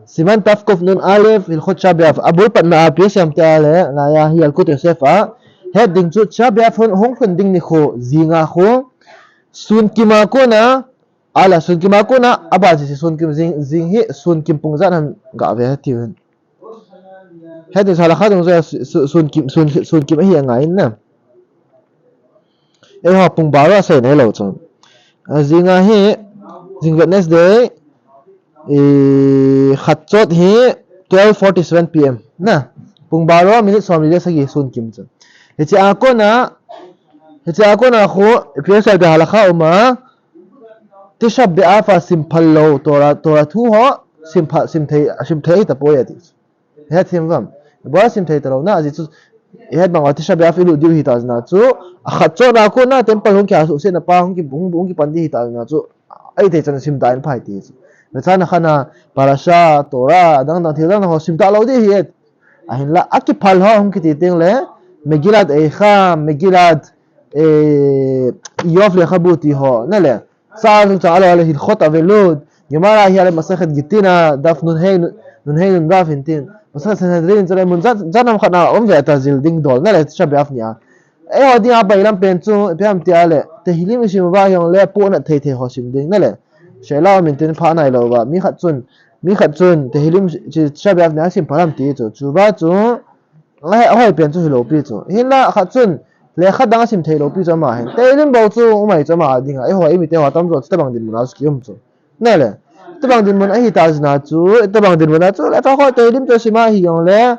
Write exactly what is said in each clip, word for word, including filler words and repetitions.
Siman Tav Kuf Nun Alef Hilchot Tisha B'Av. Abul patna a P S M te a le, laiya hi Yalkut Yosef a. Het ding chu Tisha B'Av hung, hung lhun ding nikho, jinga khu. Sun kima kona, ala sun kima kona, aba ji sun kim jing, jing hi sun kim pung jan han ga ve ti hin. Het ding chu halakha dungjuiya su-, su-, sun kim, sun, sun kim ahi angai na. Eiho pung baro a sei nei lou chun. A jinga hi, jing Wednesday, i, khat chot hi twelve forty-seven P M. Na, pung baro minute somli le sagi sun kim chun. Hiche a kona, hiche a kona khu, P S L te halakha uma, Tisha B'Av a sim phal lou, Torah, Torah thu ho, sim phal, sim thei, sim thei tapoi ati. Hethem vam. Bora sim thei talou na, aji chu, het bang ati Tisha B'Av ilut diu hita jeh a chu, akhat chot a kona temple hung kia suhsetna pa, hung ki, hung, hung kipan di hita jeh a chu, ahi thei chan sim dan phai ti chu. Vechana khana, parasha, Torah, adang dang thil dang dang ho sim talou di hi et. Ahinla, akiphal ho hung kiti teng le, Megillat Eicha, Megillat, eh, Iyov Lekhabu ti ho, na le. Sa chung chang alo le Hilchot Avelut. Gemara hi ale Masechet Gittin a, daf nun hei nun, nun hei nun vav hin tin. Masechet Sanhedrin chule mun jat, jat nam khat na um ve ta jil ding dol na le Tisha B'Av nia. Eiho dinga bailam pen chu, ipi ham tia le, Tehillim isim uva hijongle, pohnat thei thei ho sim ding na le. Sheila um in tin pha nai lou va, mi khat chun, mi khat chun, Tehillim chi, Tisha B'Av nia sim phal ham ti chu, chuva chu, Ahoi, ahoi pen chu hilou pi chu. Hinla khat chun, lekha dang asim thei lou pi chu ama hin. Tehillim bou chu umai chu ama dinga. Eiho, eimi te ho tamjo chu tobang dinmun a chu kium chu. Na le. Tobang dinmun ahi ta jeh a chu, tobang dinmun a chu, lekha ho Tehillim chu sim a hijongle,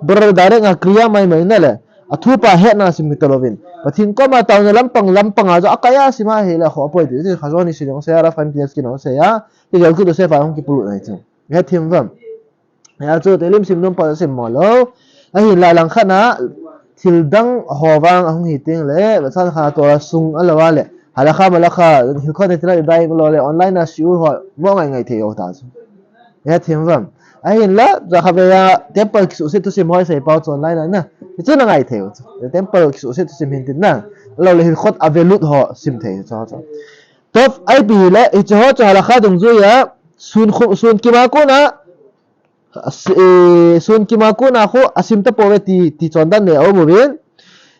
brr, direct a clear mai mai na le. Athu pa hetna sim hi talouvin. Pathen koma taona lampang, lampang a chu akai a sim a hile kho apoi ti. Ti kha jong ni si jong se a, Rav Chaim Kanievsky jong se a. Ti jong ki do se fa hung kipulut nai chu. Hethem vam. Hia chu Tehillim sim nom pa sim mo lou. Ahinla lang khat na thil dang ho vang ahung hi teng le, vechana kha Torah sung alou a le. Halakha malakha, Hilchot Netilat Yadayim lou le, online a shiur ho, mo ngai ngai thei ho ta chu. Hethem vam. Ahinla, ja kha ve ya, temple kisuhset thusim ho sei pau chu online a na. Hichu na ngai thei ho chu. Temple kisuhset thusim hin tin na. Lou le Hilchot Avelut ho sim thei chu chu. Tov, ipi le, hiche ho chu halakha dungjuiya, sun khu, sun kima kona, As-, eh, sun kima kona khu asim tapouve ti, ti chondan nei aum uvin.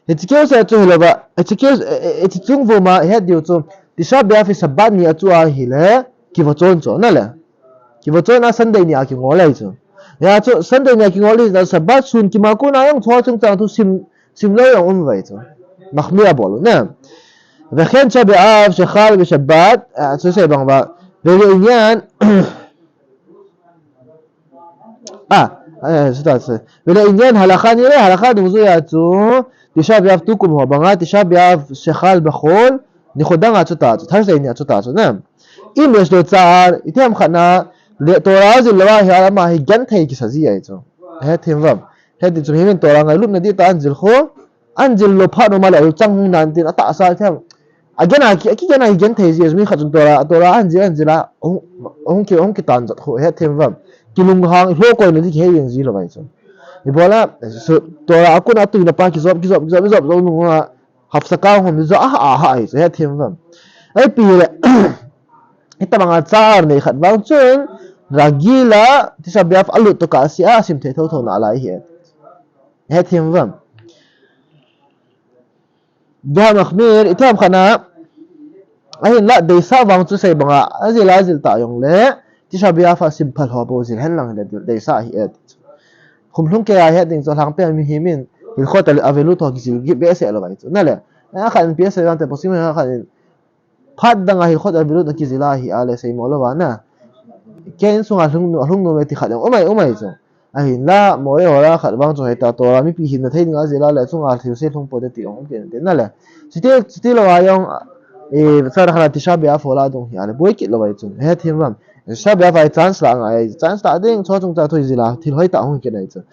Hiche keu se chu hilou va, hiche keu, eh, eh, hiche chung vuma het diu chu, Tisha B'Av hi Shabbat ni a chu ahile, kivachon chu, na le. Kivachon a Sunday ni a kingol ahi chu. Hia chu, Sunday ni a kingol ahi chu, Shabbat sun kima kona jong chu chung chang thu sim, sim lou jong um vai chu. Mahmir abol u, na. Vehen Tisha B'Av shechal b'Shabbat, ah, chu sei bang va. Ve ve inyan, Ah, eh, suta, suta. Vele inyan halakha ni le, halakha dungjuiya chu, Tisha B'Av tukum ho banga, Tisha B'Av shechal b'chol, nikho dang a chu ta chu, Thursday ni a chu ta chu, na. Im yesh lo tsa'ar, itiham khat na, le Torah jil lou a hi ama hi genthei kisa ji ahi chu. Hethem vam. Heti chu mihem in Torah ngailutna di ta an jil khu, An jil lou phat nom a le, chang hung nan tin, atahsa them. Agen a ki, akigen a kigen thei ji, mi khat chun Torah, Torah an jil, an jil a, hung, hung ki, hung kitan jat khu, hethem vam. Kilunghang, lou koina di kihei jeng ji lou vai chu. Ibola, su, Torah a kon a tuina pa kijop, kijop, kijop, kijop, jop nung a, hapsaka hom ji jo, aha, aha, ahi chu, hethem vam. Ipi le, hitabang a tsa'ar nei khat vang chun, ragil a, Tisha B'Av alut to ka sia, sim thei tho tho na lai hi. Hethem vam. Deham akhmir, itiham khat na, ahinla, deisah vang chu sei banga, ajil, ajil ta jong le, Tisha B'Av a sim phal ho bou jil hen lang le, deisah hi et. Khum lhung kei a het ding chu lhang pen mihem in, Hilchot Avelut ho kijil behseh lou vai chu. Na le, a khat in P S A vang te posting a khat in, Phat dang a Hilchot Avelut a kijil a hi a le sei mo lou va na. Kei in sunga lhung nu, lhung nu ve ti khat jong umai, umai chu. Ahinla, Moreh hora khat vang chu hei ta Torah mipi hinna thei ding a jil a le chunga thil se lhung pote ti jong um kei na le. Chuti, chuti lou a jong, eh, sa ra khat a Tisha B'Av a fola dung hi a le boi kit lou vai chu. Hethem vam. Tisha B'Av a chance la ngai, chance ta ding, chu chung ta thu jil a, thil hoi ta hung kei na chu.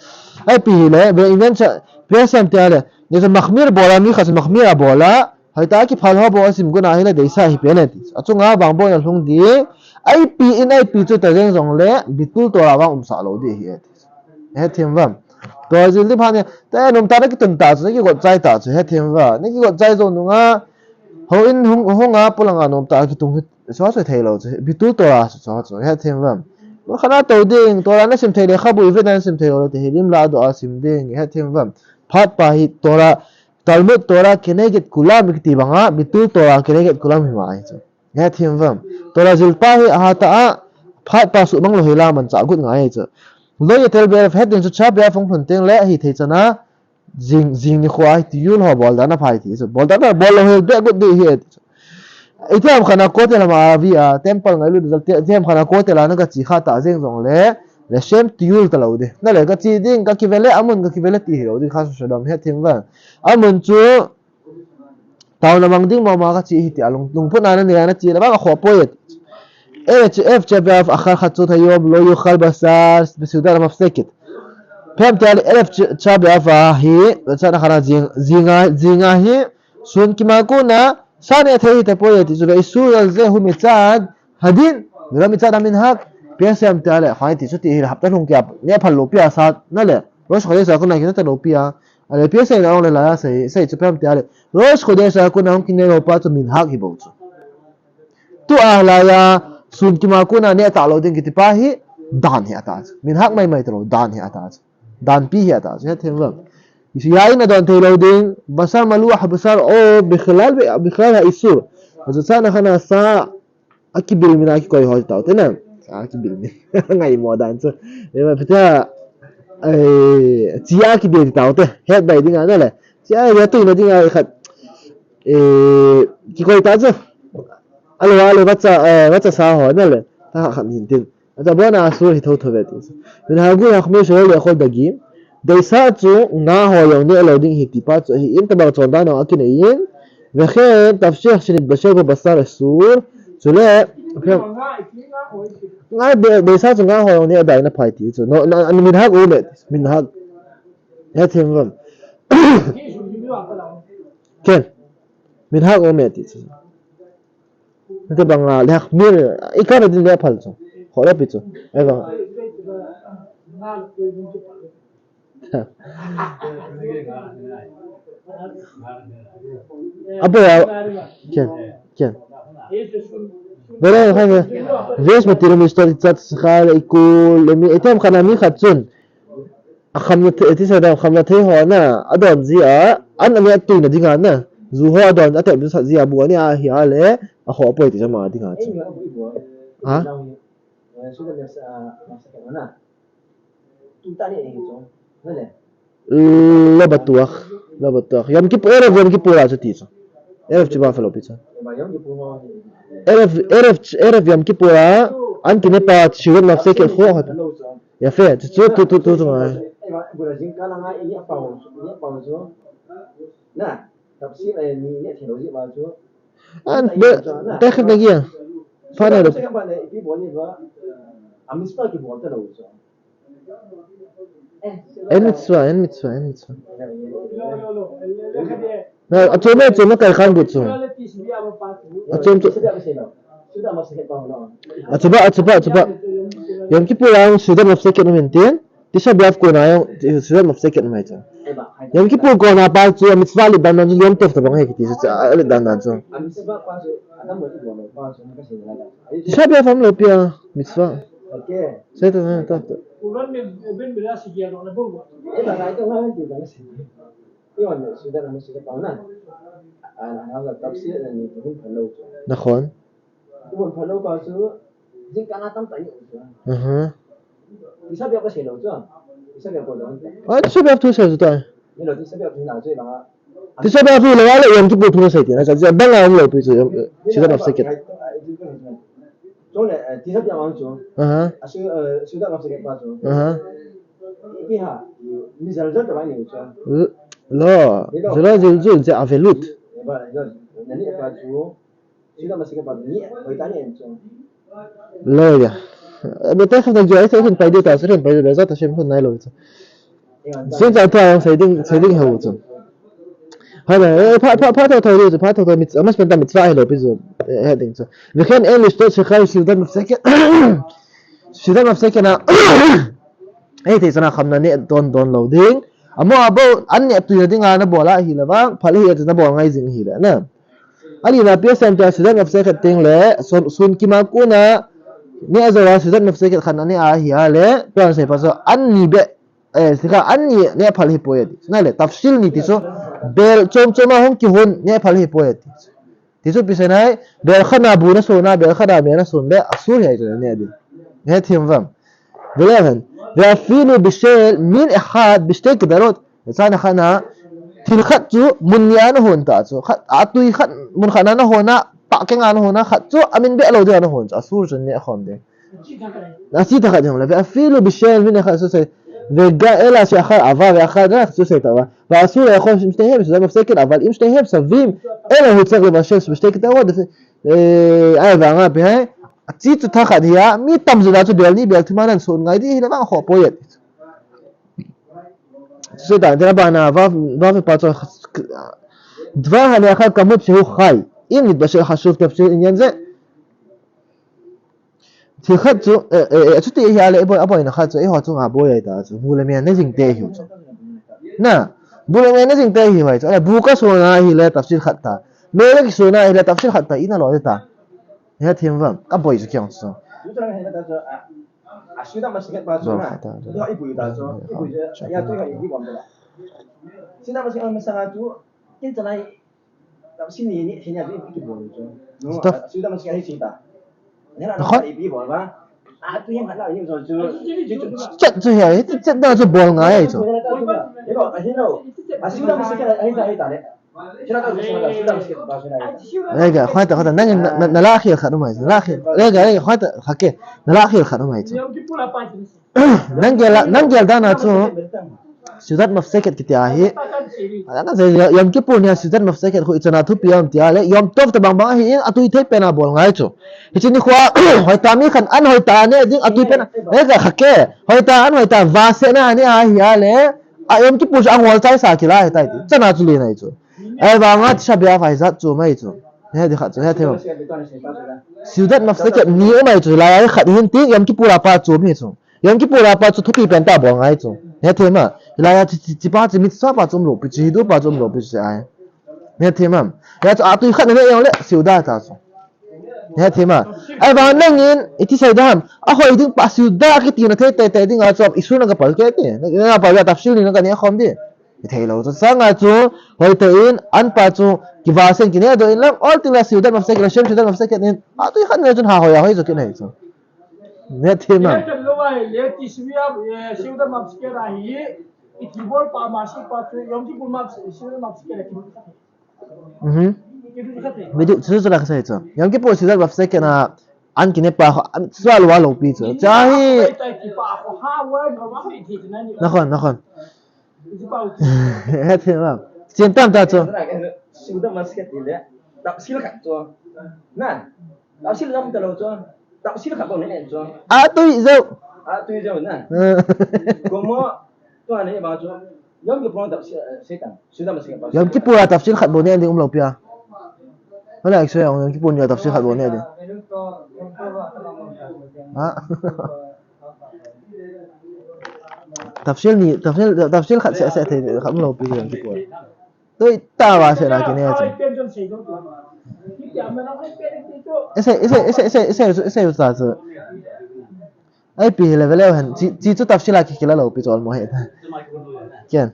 Ipi hi le, be inyan cha, be sam ti a le, ni sa mahmir bola, mi khat mahmir a bola, Hoitah a kiphal ho bou asim gun a hile deisah hi pen e ti. Achunga vang bou na lhung ding. Ipi in ipi chu ta jeng jong le, bitul Torah vang umsah lou ding ahi e ti. Hethem vam. Torah jil ding phat ni, te nomtah na kitun ta chu, na kigot chai ta chu, hethem vam. Na kigot chai jou nunga, houin hung, hung a, polang a nomtah a kitung hi, chua chu thei lou chu, bitul Torah chu, chua chu, hethem vam. Khat na tou ding, Torah na sim thei le, khabu ivet na sim thei le, te hi lim la do a sim ding, het thim vam. Phat pa hi Torah, Talmud Torah keneged kulam kiti banga, bitul Torah keneged kulam hi ma ai chu. Het thim vam. Torah zil pa hi aha ta a, phat pa su mang lo hi la man cha gut ngai chu. Lo ye tel be het ding chu cha be a phong thun teng le hi thei chana, Jing, jing ni khua hi tiyul ho bol dan a phai ti chu. Bol dan a bol lo hel be gut dei hi. Itiham khana kote lama avi a, temple ngai lu dal te, itiham khana kote la na ka chi kha ta jeng jong le, le shem tiyul ta lo de. Na le ka chi ding, ka kivele, amun ka kivele ti hi lo ding kha so dam het thim va. Amun chu, tau na mang ding ma ma ka chi hi ti a lung, lung put na na ni na chi la ba ka kho po yet. F, F, F, F, a kha kha chu tha yom, lo yu khal basar, bisuda la mafsekit. Phem te ale F, F, F, F, a hi, cha na khana jing, jinga, jinga hi, sun ki ma ku na, sa ne thei hi ta po ye ti chu ve, isu al ze hu mi chan, hadin, vira mi chan amin hak, P S M te ale, khai ti chu ti hi hap ta lung kia, ne phal lo pia sa, na le, Rosh Chodesh a ku na ki ta lo pia, ale P S M na ong le la ya sei, sei chu phem te ale, Rosh Chodesh a ku na ong ki ne lo pa chu min hak hi bo chu. Tu a la ya, sun ki ma ku na ne ta lo ding ki ti pa hi, dan hi ata chu. Min hak mai mai ta lo, dan hi ata chu. Dan pi hi ata chu. He them vam. Isu ya ina don thei lo ding, basar maluah, basar o, bikhlal, bikhlal ha isur. Azu sa na khana sa, a kibil min a ki koi ho ta te na. Sa a kibil min. Ngai mo dan chu. E ma pita, e, chi a kibil ta te. Het bai ding a na le. Chi a ya tu ina ding a khat. E, ki koi ta chu. Alo, alo, vacha, e, vacha sa ho na le. Ta khat hin tin. Acha bona asur hi tho tho ve ti. Min hagu ya khme so le khol dagi. Deisa chu nga ho yong ne lo ding hi ti pa chu hi in tabang chon dan a kinei in. Vekhen tafshir shinit bashir ba basar asur. Chule, nga de, deisa chu nga ho yong ne dai na phai ti chu. No, na, min hak u me, min hak. He them vam. Ken. Min hak u me ti chu. Nate banga lehak mir, i kana din le phal chu. Khola pi chu. Ai bang. Apo ya, ken, ken. Bere, ha, ha. Vesh matirim ishtar itsat sakhar ikul, lemi, item khana mi khat chun. A khamna thei, ti sa da khamna thei ho na, a don ji a, an a ne tui na ding a na. Zu ho a don, a tep sa ji a bu a ni a hi a le, a ho poi ti sa ma ding a chu. Ha? Lo batuak, lo batuak. Yom Kippur, Erev Yom Kippur a chu ti chu. Erev chu ba falo pi chu. Erev, Erev, Erev Yom Kippur a, an kine pa shirat mafseket kho ho ta. Yafe, chu, chu, tu, tu, tu, tu, ngai. An, de, de khit na gia. Fa na de. En mitzvah, en mitzvah, en mitzvah. Na, a chom, a chom, kai khan bu chu. A chom chu. A chuba, a chuba, a chuba. Yom Kippur ang suda mafseket na mintin. Tisha B'Av kona jong, Tisha B'Av mafseket mai chu. Yom Kippur kona pa chu, a mitzvah let dan dan chu, Yom Tov tabang ahi kiti chu, a let dan dan chu. Tisha B'Av am lo pia, mitzvah. Sai ta, ta, ta. Nakhon. Aha. Tisha B'Av thu sei chu tai. Tisha B'Av thu le, le Yom Kippur thu sei ti na, cha, cha, bang a um lo pi chu, Tisha B'Av seket. Aha. Aha. L-, lo, zelo zilzul, ze avelut. Lo ya. Be ta kha da gya, ita hin pai de ta, ita hin pai de, be za ta shem hun nai lo chu. Sun cha ta yang sai ding, sai ding ha chu. Ha na, eh, pha, pha, pha tho tho de chu, pha tho tho mit, amas pen ta mitzvah hi lo pi chu. Eh, ha ding chu. V'chen en lishtot shechar suda mafseket. Suda mafseket na. Eh, te sana khamna ne don don lo ding. Amo abo an ne tu ya ding ana bola hi la vang, phal hi ya na bol ngai jing hi la na. Ani na P S M te suda mafseket teng le, sun, sun ki ma ku na, Neh jou a, Seudat Mufassakat khat na neh a ahile, tuan sei pa chu, an ni beh, eh, sikha, an ni neh phal hi poi ati. Nale, tafsil ni ti chu, bel chom chom a hung kihon, neh phal hi poi ati. Ti chu ipi sei nai, bel khat na bu na son a, bel khat na me na son le, asur hi ahi chu neh din. Hethem uvem. Vele hen. Ve afilu bishel min ehad bishtei kedarot. Chana khat na, thil khat chu mun ni a na hon ta chu. Khat, atui khat, mun khat na na hon a, pah keng a na hon a, khat chu amin beh lou ding a na hon chu. Asur chu neh khom ding. Achi ta khat jong le. Ve afilu bishel min ehad chu sei. Ve ga ela shi achad ava ve achad na chu sei ta va. Ve asur echol shneihem, seudat mufassakat, aval im shneihem shavim. Ela hu tzarich lebashel bishtei kedarot. Eh, ahivanga ipi ham. Achi chu tha khat hi a, mi tamjo na chu bel ni bel thum a na son ngai ding hi le vang kho poi ati. Sei ta, tena bana, vav, vav pa chu, דבר הנאכל כמות שהוא חי. אם נתבשל חשוב תבשיל עניין זה. Thil khat chu, eh, eh, eh, chuti hi a le, aboi, aboina khat chu, eiho chunga boi ahi ta chu, bu le me ne jing te hi chu. Na, bu le me ne jing te hi chu, eh, bu ka son a ahile tafsil khat ta. Me le kisun a ahile tafsil khat ta, ina lo ta. Hethem uvem, ka boi chu kiang chu. Asuna masih ba chu na. Yo ibu ta chu. Ibu ya tu ha ibu bom da. Sina masih masanga chu. Kin tanai. Tafsil ni ni thina tu ibu bom chu. No. Stop. Asuna masih ni thina. Ni na. Nakhon. Ibu bom ba. A tu yang khat la ni chu chu. Chat chu hi, chat da chu bol ngai chu. Hello, hello. Asuna masih ni thina le. Rega, khoita, khoita, nang, na, na, na la khel khat um ahi chu, la khel, rega, rega, khoita, khake, na la khel khat um ahi chu. Nang gel, nang gel dan a chu, Seudat Mufassakat kiti ahi. Ana se, Yom Kippur ni a Seudat Mufassakat khu ichan a thupi ham tia le, Yom Tov tabang bang ahi in, atui thei pen a bol ngai chu. Hiche nikho a, hoita mi khat an hoita neh ding, atui pen a, rega, khake, hoita an hoita vase na ni ahi a le, a Yom Kippur chu angol chai sa kila ahi tai ti, chana chu len ahi chu. Ahivanga Tisha B'Av a ijat chom ahi chu. He di khat chu, hethem uvem. Seudat Mufassakat ni um ahi chu, hilai a khat hin tin Yom Kippur a pat chom hi chu. Yom Kippur a pat chu thupi pen ta bol ngai chu. Hethem uvem. Hilai a chi, chi, chi pa chu mitzvah pa chu um lou pi, chi hidur pa chu um lou pi chu ahi. Hethem uvem. Hia chu atui khat na neh jong le, Seuda ta chu. Hethem uvem. Ahivang nangin, iti sei dam. Ahoi ding pa Seuda kiti na thei tei tei ding a chu, issue na ka pal kei ti. Na, na pal ya tafsil ni na ka neh khom ding. Ithei lou chu. Sanga chu, hoitah in, an pa chu, kivah sen kineh doh in lang, ol tin la Seudat Mufassakat, Shem Seudat Mufassakat in, atui khat na chun ha hoi a hoi chu kinei chu. Hethem uvem. Ye kan lo ai, le Tisha B'Av, eh, Seudat Mufassakat ahi, iti bol pa ma si pa chu, Yom Kippur Mufas-, Seudat Mufassakat ahi. Mhm. Iti khat ahi. Midu, chu chu la ka sei chu. Yom Kippur Seudat Mufassakat na, an kineh pa, an sual wa lou pi chu. Chahi. Nakhon, nakhon. Hethem uvem. Chen tam ta chu. Seudat Mufassakat ti le. Tafsil khat chu. Na. Tafsil jam ta lou chu. Tafsil khat bou ne chu. Atui jou. Atui jou na. Komo. Tu ha ne ba chu. Yom Kippur tafsil, eh, sei ta. Seudat Mufassakat. Yom Kippur a tafsil khat bou ne ding um lou pi a. Hala ek so Yom Kippur ni a tafsil khat bou ne ding. Ha? Tafsil ni, tafsil, tafsil khat seh seh thei, khat um lou pi Yom Kippur. Tui ta va seh na kinei chu. Ese, ese, ese, ese, ese, ese, ese, ese, ese, ese. Ipi hile veleu hen, chi, chi chu tafsil a kikila lou pi chu almo he. Ken.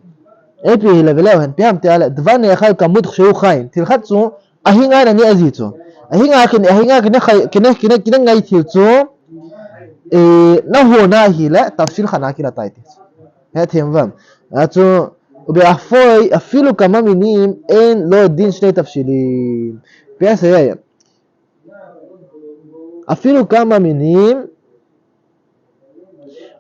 Ipi hile veleu hen, ipi ham tia le, דבר הנאכל כמות שהוא חי. Thil khat chu, ahinga na neh ji chu. Ahinga kine, ahinga kine khai, kine, kine, kine ngai thil chu. Eh, na hon a hile, tafsil khat na kila tai ti. Hethem uvem. A chu, ובאפוי, אפילו כמה מינים, אין לו דין שני תבשילים. Ipi asei. אפילו כמה מינים,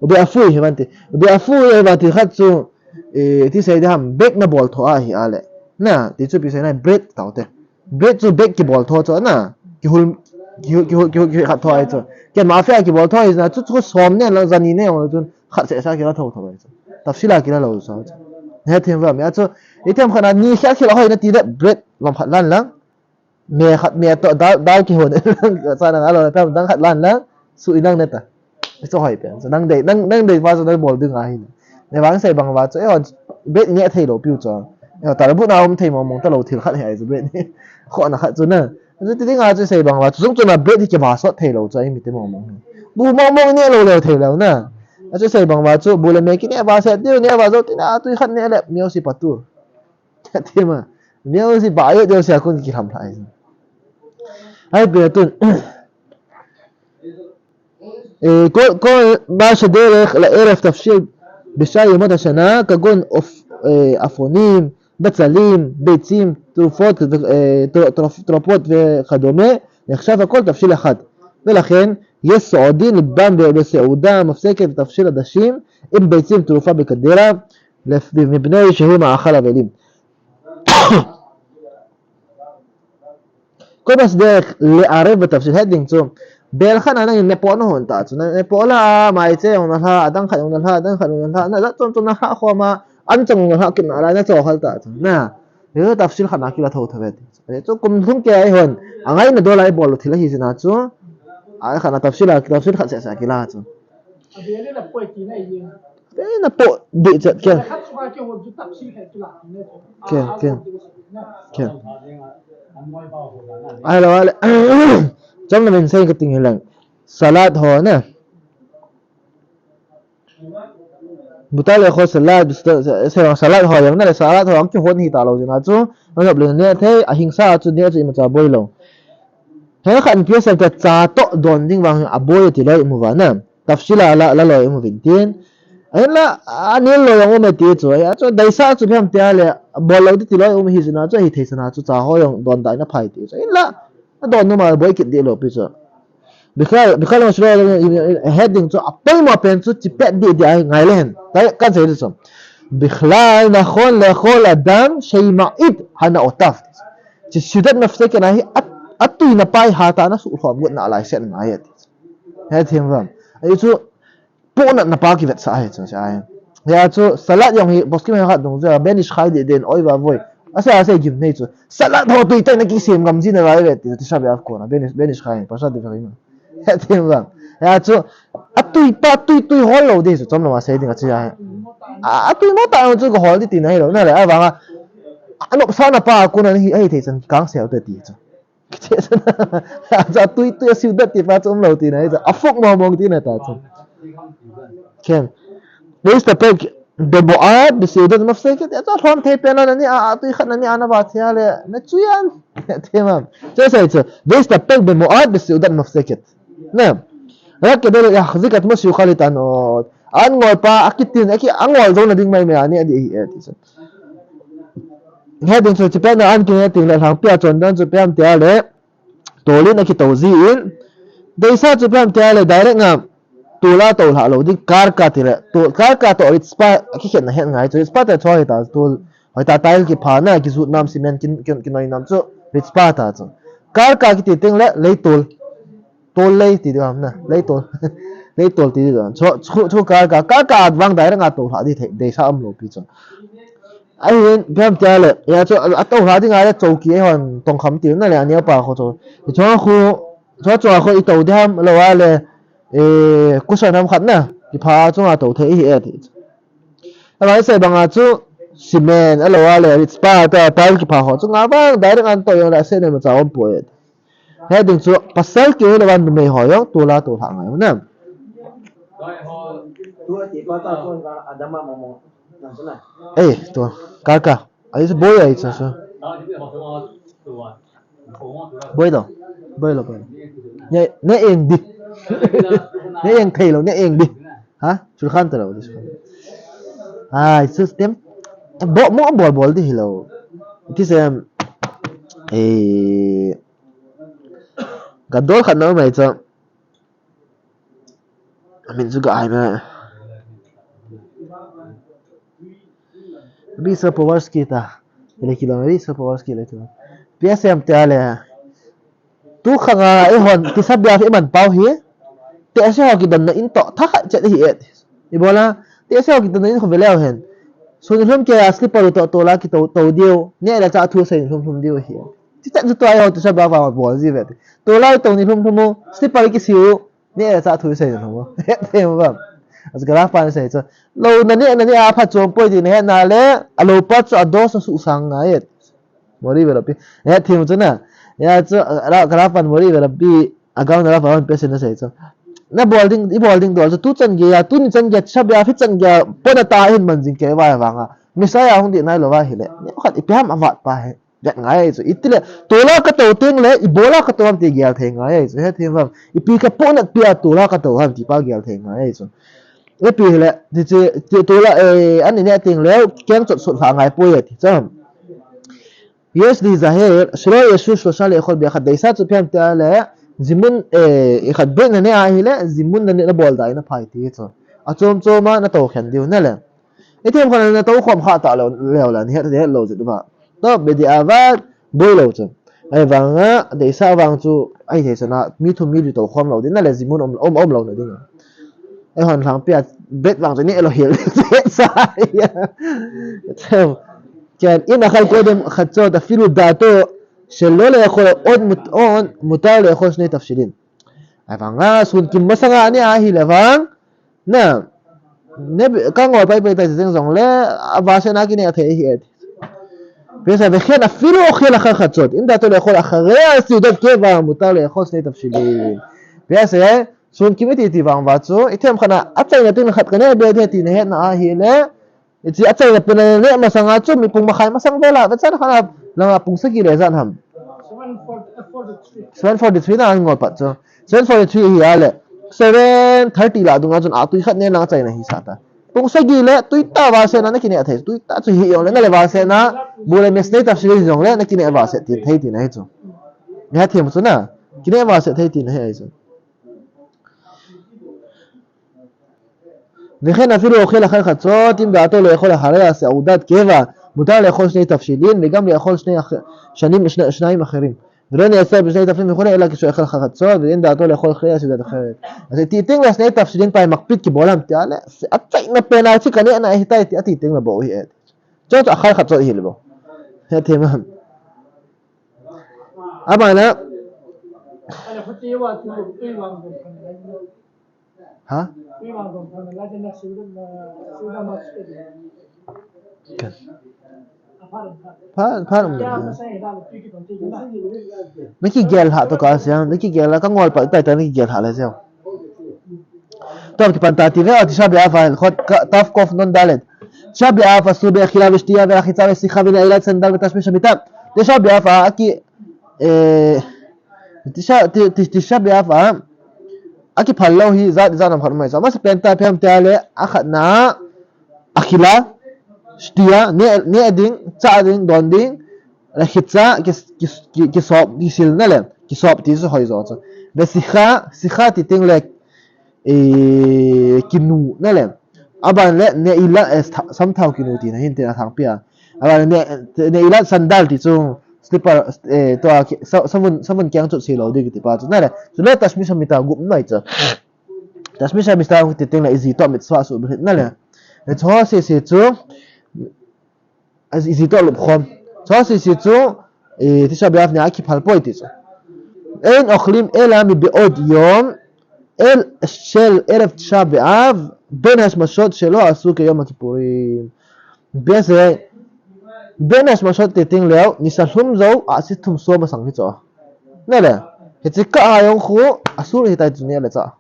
ובאפוי, הבנתי. ובאפוי, הבנתי, khat chu, eh, iti sei dam, bake na bol tho ahi a le. Na, ti chu ipi sei na, bread tau te. Bread chu bake kibol tho chu na. Kihul, kihul, kihul, kihul, kihul khat tho ahi chu. Ken mafia kibol tho ahi na, chu chu som ne la, jani ne, chun khat seh sa kila tho tho ahi chu. Tafsil a kila lou sa chu. Hethem uvem, a chu, ithem khat na, ni khel khel a hoi na ti le, bread, vam khat lan lang. Me khat, me toh dal, dal kihon. Sa nang alo, pem dang khat lan lang. Su inang neta. Chu hoi pen. Chu nang dei, nang, nang dei pa chu nang bol ding ahi. Navang sei bang uva chu, eh, bread neh thei lou piu chu. Eh, tarabut na um thei mong mong ta lou thil khat hi ahi chu bread ni. Kho na khat chu na. Chu ti ding a chu sei bang uva chu, chung chu na bread hi kiva sot thei lou chu, eh, mi te mong mong. Bu mong mong ne lou leu thei lou na. Achu sei bang uva chu, bu le me kineh uva se, tiu neh uva jou tina, tui khat neh le, miau si pa tu. Ti ma. Miau si pa, ayo tiu se akun kilam lai. Ai, pe tun. إيه، כל, כל מה שדרך לערב תבשיל בשאר ימות השנה, כגון עוף-, אה, עפרונים, בצלים, ביצים, תרופות, אה, תר-, תרופ-, תרופות וכדומה, נחשב הכל תבשיל אחד. ולכן, יש סועדין לבם ב-, בסעודה מפסקת תבשיל עדשים, עם ביצים תרופה בקדרה, לפ-, מפני שהוא מאכל אבלים. כל מה שדרך לערב בתבשיל, het ding chu. Bel khat na nangin nepoh nahon ta chu. Na nepoh la, maiche jong nalha, adang khat jong nalha, adang khat jong nalha. Na jat chom chom nalha khom a, an chang nalha kit nalai, na cho khal ta chu. Na. Hichu tafsil khat na kila tho tho ve ti. Chu kum lhung kei a eihon. Angaina dol a ibol u thil ahi jeh a chu. A khat na tafsil a, tafsil khat seh seh kila chu. Ve na po di chet ken. Ken, ken. Ken. Ahilou le. Chomna min sei kating hilang. Salad ho na. Buta le kho salad, salad ho jong na le salad ho ang kihon hita lou jeh a chu. Nop le ne thei, ahingsa chu ne chu imacha boi lou. He khat in P S L te cha toh don ding vang aboi ti loi imu va na. Tafsil a la, la loi imu vin tin. Ahin la, anel loi jong um e ti chu. Ahi chu, daisa chu ipi ham tia le, bol lou ti ti loi um hi jeh a chu, ahi thei san a chu, cha ho jong don dai na phai ti chu. Ahin la, adon nom a boi kit di lou pi chu. Bikhal, bikhal jong chu loi, het ding chu, apoimo pen chu, chi pet di di ahi ngai le hen. Tai, kan sei di chu. בכלל, נכון לכל אדם שימעיט הנאותיו. Chi seudat mafseket na hi, a, atui na pai ha ta na su lhom gut na lai sen na yet. He thim vam. Ahi chu, ponat na pa kivetsah ahi chu, sa ahi. Ahi chu, salad jong hi, poskim he khat dung chu, Ben Ish Chai di den, oi va voi. Asa, asa gim nei chu. Salad ho tui tai na kisem ngam ji na lai ve, ti, Tisha B'Av kona, Ben Ish, Ben Ish Chai, Parshat Devarim. He thim vang. Ahi chu, atui pa, tui, tui hol lou di chu, chomna ma sei ding a chi ahi. A, atui mo ta chu ka hol di ti na hi lou, na le, a vang a, anop sa na pa, kona hi, ahi thei san, kang sel te ti chu. Kiche san. Ahi chu, atui, tui, a seudat ti pa chu um lou ti na hi chu. Afuk mo mong ti na ta chu. Ken. This the pek. Bemo'at, בסעודת מפסקת, ya cha lhom thei pen na ni a, a tui khat na ni a na va thia le, na chu yan. Thei mam. Chu sei chu, ויסתפק במועט בסעודת מפסקת. Na. רק כדי להחזיק עצמו שיוכל לטעון עוד. An ngol pa, akitin, aki, angol jou na ding mai mai a ni a di hi e ti chu. He ding chu, chi pen na an kin he ting le lhang pia chon dan chu pen tia le. Tol in akitou ji in. Daisa chu ipi ham tia le direct nga. Tol a tou lha lou ding karka ti le. Tol, karka toh ritspa akikhetna het ngai chu. Ritspa te chu hoi ta tol. Hoi ta tile kipha na kijut nam cement kin, kin, kinoi nam chu. Ritspa ta chu. Karka kiti teng le leitol. Tol lei ti ding ham na. Leitol. Leitol ti ding ham. Chu, chu, chu karka. Karka vang direct nga tou lha di thei. Daisa umlou pi chu. Ahin, ipi ham tia le, ya chu, a, atou lha ding a le, chouki eihon, tongkham tiu na le, aneo pa kho chu. I chua khu, chua chua khu i tou ding ham, lou a le, e, cushion ham khat na, kipha chunga tou thei hi e ti. Alai sei banga chu, cement, alou a le, ritspa, ta, tile kipha kho, chunga vang, direct an tou jong le, se ne ma cha um po e. He ding chu, pasal keu le van numei ho jong, tol a tou lha ngai u na. Ei, tu, karka. Ai, chu boi ai, chu, chu. Boi lo. Boi lo, boi lo. Ne, ne eng di. Ne eng thei lo, ne eng di. Ha? Chulkhan ta lo, chulkhan. Ai, chu tem. Bo, mo bol bol di hi lo. Ti sem. Ei. Ka dol khat na mai chu. Amin chu ka ai ma. Risa Powarski ta. Ele kilom, Risa Powarski le kilom. P S M te ale. Tu khanga eihon, Tisha B'Av iman pau hi. Tehse ho kidonna in toh, tha khat chet hi et. Ibola, tehse ho kidonna in khu ve leu hen. Sun lhum kei a slipper u toh, tol a kitou, tou diu. Ne le cha thu sei lhum lhum diu hi. Ti chet chu tua ho Tisha B'Av a bol ji ve. Tol a tou ni lhum lhum u, slipper kisiu. Ne le cha thu sei lhum u. He, he, bam. As gara pan sei chu. Lo na ne, na ne a phat chom poi ti na he na le, a lo pa chu a dos na su sang na et. Mori ve lo pi. He, thim chu na. Ya chu, a, a, gara pan mori ve lo pi. A gam na la pan pe sen na sei chu. Na bol ding, i bol ding dol chu tu chan geiya, tuni chan geiya, Tisha B'Av hi chan geiya, pona ta hin man jing kei vai vanga. Messiah hung ding nai lou va hile. Neokhat ipi ham avat pa hi. Vet ngai chu. Itile, tola ka tou teng le, ibola ka tou ham ti gel thei ngai chu. Hethem vam. Ipi ka ponat pia tola ka tou ham ti pa gel thei ngai chu. Ipi hile, ti chi, ti tola, eh, ani ne teng le, keng chot sut hla ngai poi e ti chu. יש להיזהר שלא ישוב שלושה לאכול ביחד. Deisah chu ipi ham tia le, zimun, eh, ikhat beh na ne ahile, zimun na ne na bol dai na phai ti chu. Achom chom a na tou khen diu na le. Ithem khat na tou khom kha ta lou, leu la, ni het, het lou jit uva. To, bedi'avad, boi lou chu. Ahivanga, deisah vang chu, ahi thei chu na, mi thum mi li tou khom lou ding na le, zimun um, um, um lou na ding. Eihon lhangpia bet vang chu neh lou hel sa. כן, אם אכל קודם חצות אפילו דעתו שלא לאכול עוד מות-, עוד מותר לאכול שני תבשילין. Ahivanga sun kim masanga aneh ahile vang, na, ne, ka ngol pai pai ta jeng jong le, avahsetna kineh thei ahi e. Pesa, וכן אפילו אוכל אחר חצות, אם דעתו לאכול אחרי סעודת קבע, מותר לאכול שני תבשילין. Pesa, sun kim iti ti vang uva chu, ithem khat na, achaina teng khat ka neh be ding ti na hetna ahile, iti achaina pen na neh masanga chu, mi pung makhai masang vel a, ve chan khat na, langa pung sagi le jan ham. Seven forty-three na an ngol pat chu. Seven forty-three hi a le, seven thirty la dunga chun a tui khat ne lang achaina hi sa ta. Pung sagi le, tui ta vahsetna na kineh thei, tui ta chu hi jong le, na le vahsetna, bu le me shnei tavshilin jong le, na kineh vahset thei tina hi chu. Ni ha them chu na, kineh vahset thei tina hi chu. וכן אפילו אוכל אחר חצות, אם דעתו לאכול אחריה סעודת קבע, מותר לאכול שני תבשילין, וגם לאכול שני אח-, שנים, שני, שניים אחרים. ולא נאסר בשני תבשילין וכו', אלא כשאוכל אחר חצות, ואם דעתו לאכול אחריה סעודת אחרת. אז iti ting le shnei tavshilin pai makpit kibol ham tia le, achaina pen a chu ka neh na hi tai ti ati ting le bou hi e. Chu chu אחר חצות hi le bou. He them ham. Abana. Ha? Pha, pha, um, na kigel ha to ka siang, na kigel ha, ka ngol pa, tai, tai, na kigel ha le siang. Tov kipan ta ti ve, Tisha B'Av, Chofetz Chaim nun dalet. Tisha B'Av אסור באכילה ושתייה ורחיצה ושיחה ונעילת סנדל ותשמיש המיטה. Tisha B'Av, aki, eh, Tisha, ti, ti, Tisha B'Av, akiphal lou hi jat, jat nam khat mai sa. Masa pen ta phem te le, akhatna, אכילה, שתייה, ne, ne ding, cha ding, don ding, רחיצה, ki, ki, ki, kisop, kisil na le, kisop ti chu hoi jo chu. ושיחה, שיחה ti ting le, eh, kinu na le. Aban le, נעילה, eh, tha-, samthao kinu ti na hin te na thang pia. Aban le, ne, נעילת סנדל ti chu, slipper, eh, to a ki, sa-, savun, savun keng chu si lou ding ti pa chu na le. Chu le תשמיש המיטה gup mai chu. תשמיש המיטה ti ting le, iji to mitzvah su brit na le. Eh, chu si si chu, As iji to lupkhom. Chu si si chu, eh, Tisha B'Av nia kiphal poi ti chu. אין אוכלים אלא מבעוד יום, אל, של ערב תשעה באב, בין השמשות שלו אסור כיום הכיפורים. Bese, בין השמשות ti ting leu, nisa lhum jou, ahsi thum sua masang hi chu. Na le, hichi ka a jong khu, asur hi tai chu ne le cha.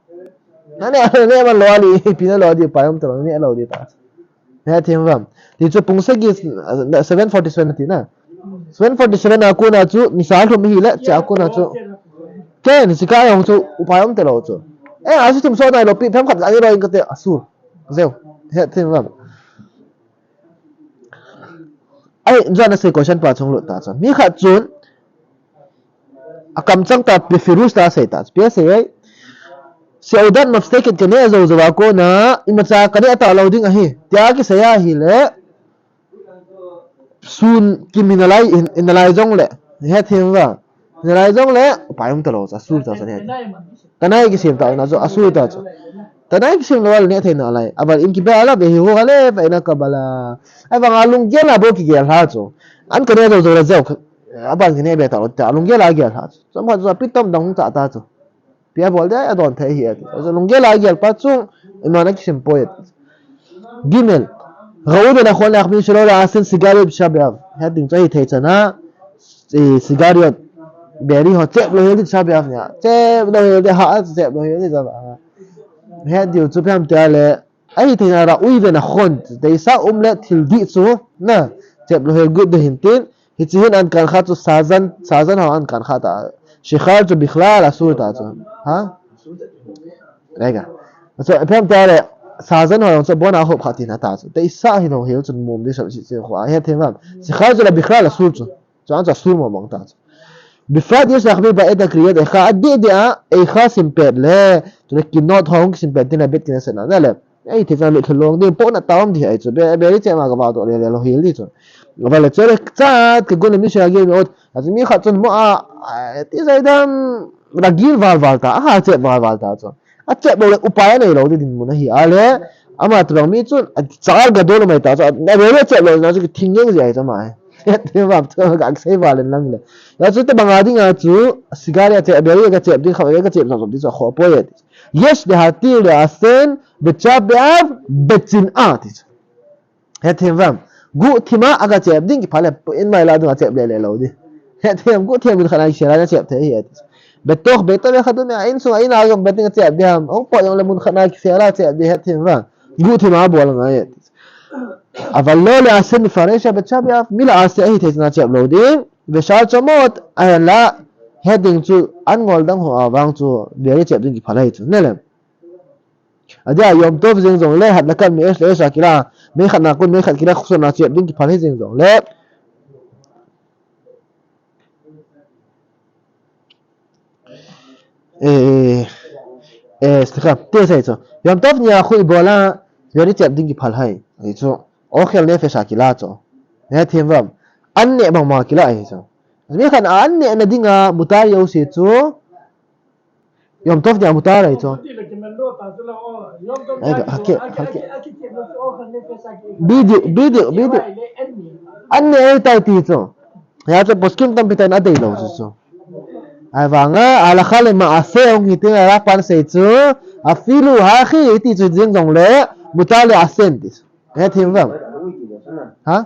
Na ne, ne man lou a li, pi na lou di, pa yom ta lou, ne lou di ta. He thim vam. Ti chu pung sagi, seven forty-seven ti na. Seven forty-seven a kona chu, nisa lhum hi le, cha a kona chu. Ken, hichi ka jong chu, upai um ta lou chu. Eh, ahsi thum sua nai lou, pi, phem khat ani lou in ka te, asur. Jeu. He thim vam. Ai, jana sei question pa chung lut ta chun. Mi khat chun, a kamchang ta pi firush ta sei ta. Pi sei ai. Seudat mafseket ka ne jou jou a kona, imacha ka ne ta lou ding ahi. Tia kisei a hi le. Sun kim hi nalai, hi nalai jong le. He thim va. Nalai jong le, upai um ta lou, asur ta sa ne. Tanai kisem ta, na jo, asur ta jo. Tanai kisem lou le ne thei nalai. Aban in kibe a la, be hi ho le, be na kabala. Ai vang a lunggel a bou kigel ha jo. An ka ne jo jo la jo. Aban kine be ta lou, ta lunggel a gel ha jo. Som ha jo, pi tom dang ta ta jo. Pi a bol de, a don thei hi a ti. Jo lunggel a gel pa jo, ima na kisem poi. Gimel. ראוי ונכון להחמיר שלא לעשן סיגריות בתשעה באב. He ding chu hi thei chana, eh, sigario, biri ho, chep lou hel di Tisha B'Av nia. Chep lou hel di, ha, chep lou hel di, ja ba. Het diu chu phem tia le. Ahi thei na ra'ui ve na khon. Deisah um le thil dih chu. Na. Chep lou hel gut de hin tin. Hichi hin an kan kha chu sajan, sajan ho an kan kha ta. Shikhar chu bikhlal asur ta chu. Ha? Rega. So, phem tia le. Sajan ho chu bona hop kha tin ta chu. Deisah hi lou hel chu mum di sab si si khu. Het thei vam. Shikhar chu la bikhlal asur chu. Chuan chu a sur mawng mawng ta chu. Bifrat yesakmi ba eta kriyat ekha a deh deh a, ekha simpet le, tu le kinot hong simpet tin a bet kin a sen na le. Ei, thei chan le thlulong ding pawh na ta awm di ai chu. Be, be ri che ma ka va to le le lo hil di chu. Va le che le chat ka gun le mi sia ge mi ot. A chu mi khat chun mo a, a, ti zai dam, ra gil val val ta, a ha che val val ta chu. A chep lou le upai a nei lou di dinmun ahi a le. Ama tobang mi chun a char gadol mai ta chu. A beri a chep lou na chu thing ngeng ji ai chu ama. Ti vang chu ka sei val in lang le. Ya chu tobang a ding a chu sigari a chep beri ka chep ding kha ka chep zom zom ti chu a kho poi e. Yesh dehatir le'asen becha be'av bechin'a ti chu. Hethem vam. Guhthima a ka chep ding kiphal e, in mai la dung a chep le le lou di. Hethem guhthim in khat a kisel a na chep thei hi e. Betoch beito ve'kadome, a in sung a in a jong beting a chep di ham. Ong po jong le mun khat a kisel a chep di hethem vam. Guhthima a bol ngai e. Aval lo le'asen mifaresha becha be'av, mi le'ase ahi thei chun a chep lou ding. Ve'shar chomot, a la, het ding chu an ngol dang ho a vang chu, beri chep ding kiphal ahi chu. Ne lem. Adia, Yom Tov jeng jong le, hat la kan me es le es a kila, me khat na kun, me khat kila, khusona chep ding kiphal hi jeng jong le. Eh, eh, slikha, te sai chu. Yom Tov nia khu i bola, beri chep ding kiphal hai. Ai chu, okhel nefesh a kila chu. Hethem vam. An ne bang ma kila ai chu. Mi khat an ne na ding a, mutar yo si chu. Yom Tov nia mutar ai chu. Ai, hake, hake. Bidi, bidi, bidi. An ne ai tai ti chu. Ya chu poskim tampi tan a dei lou chu chu. Ai vang a, alakha le ma'ase ong hi tin a pan sei chu. Afilu hachi ti chu jing jong le, mutar le'asen ti chu. Hethem vam. Ha?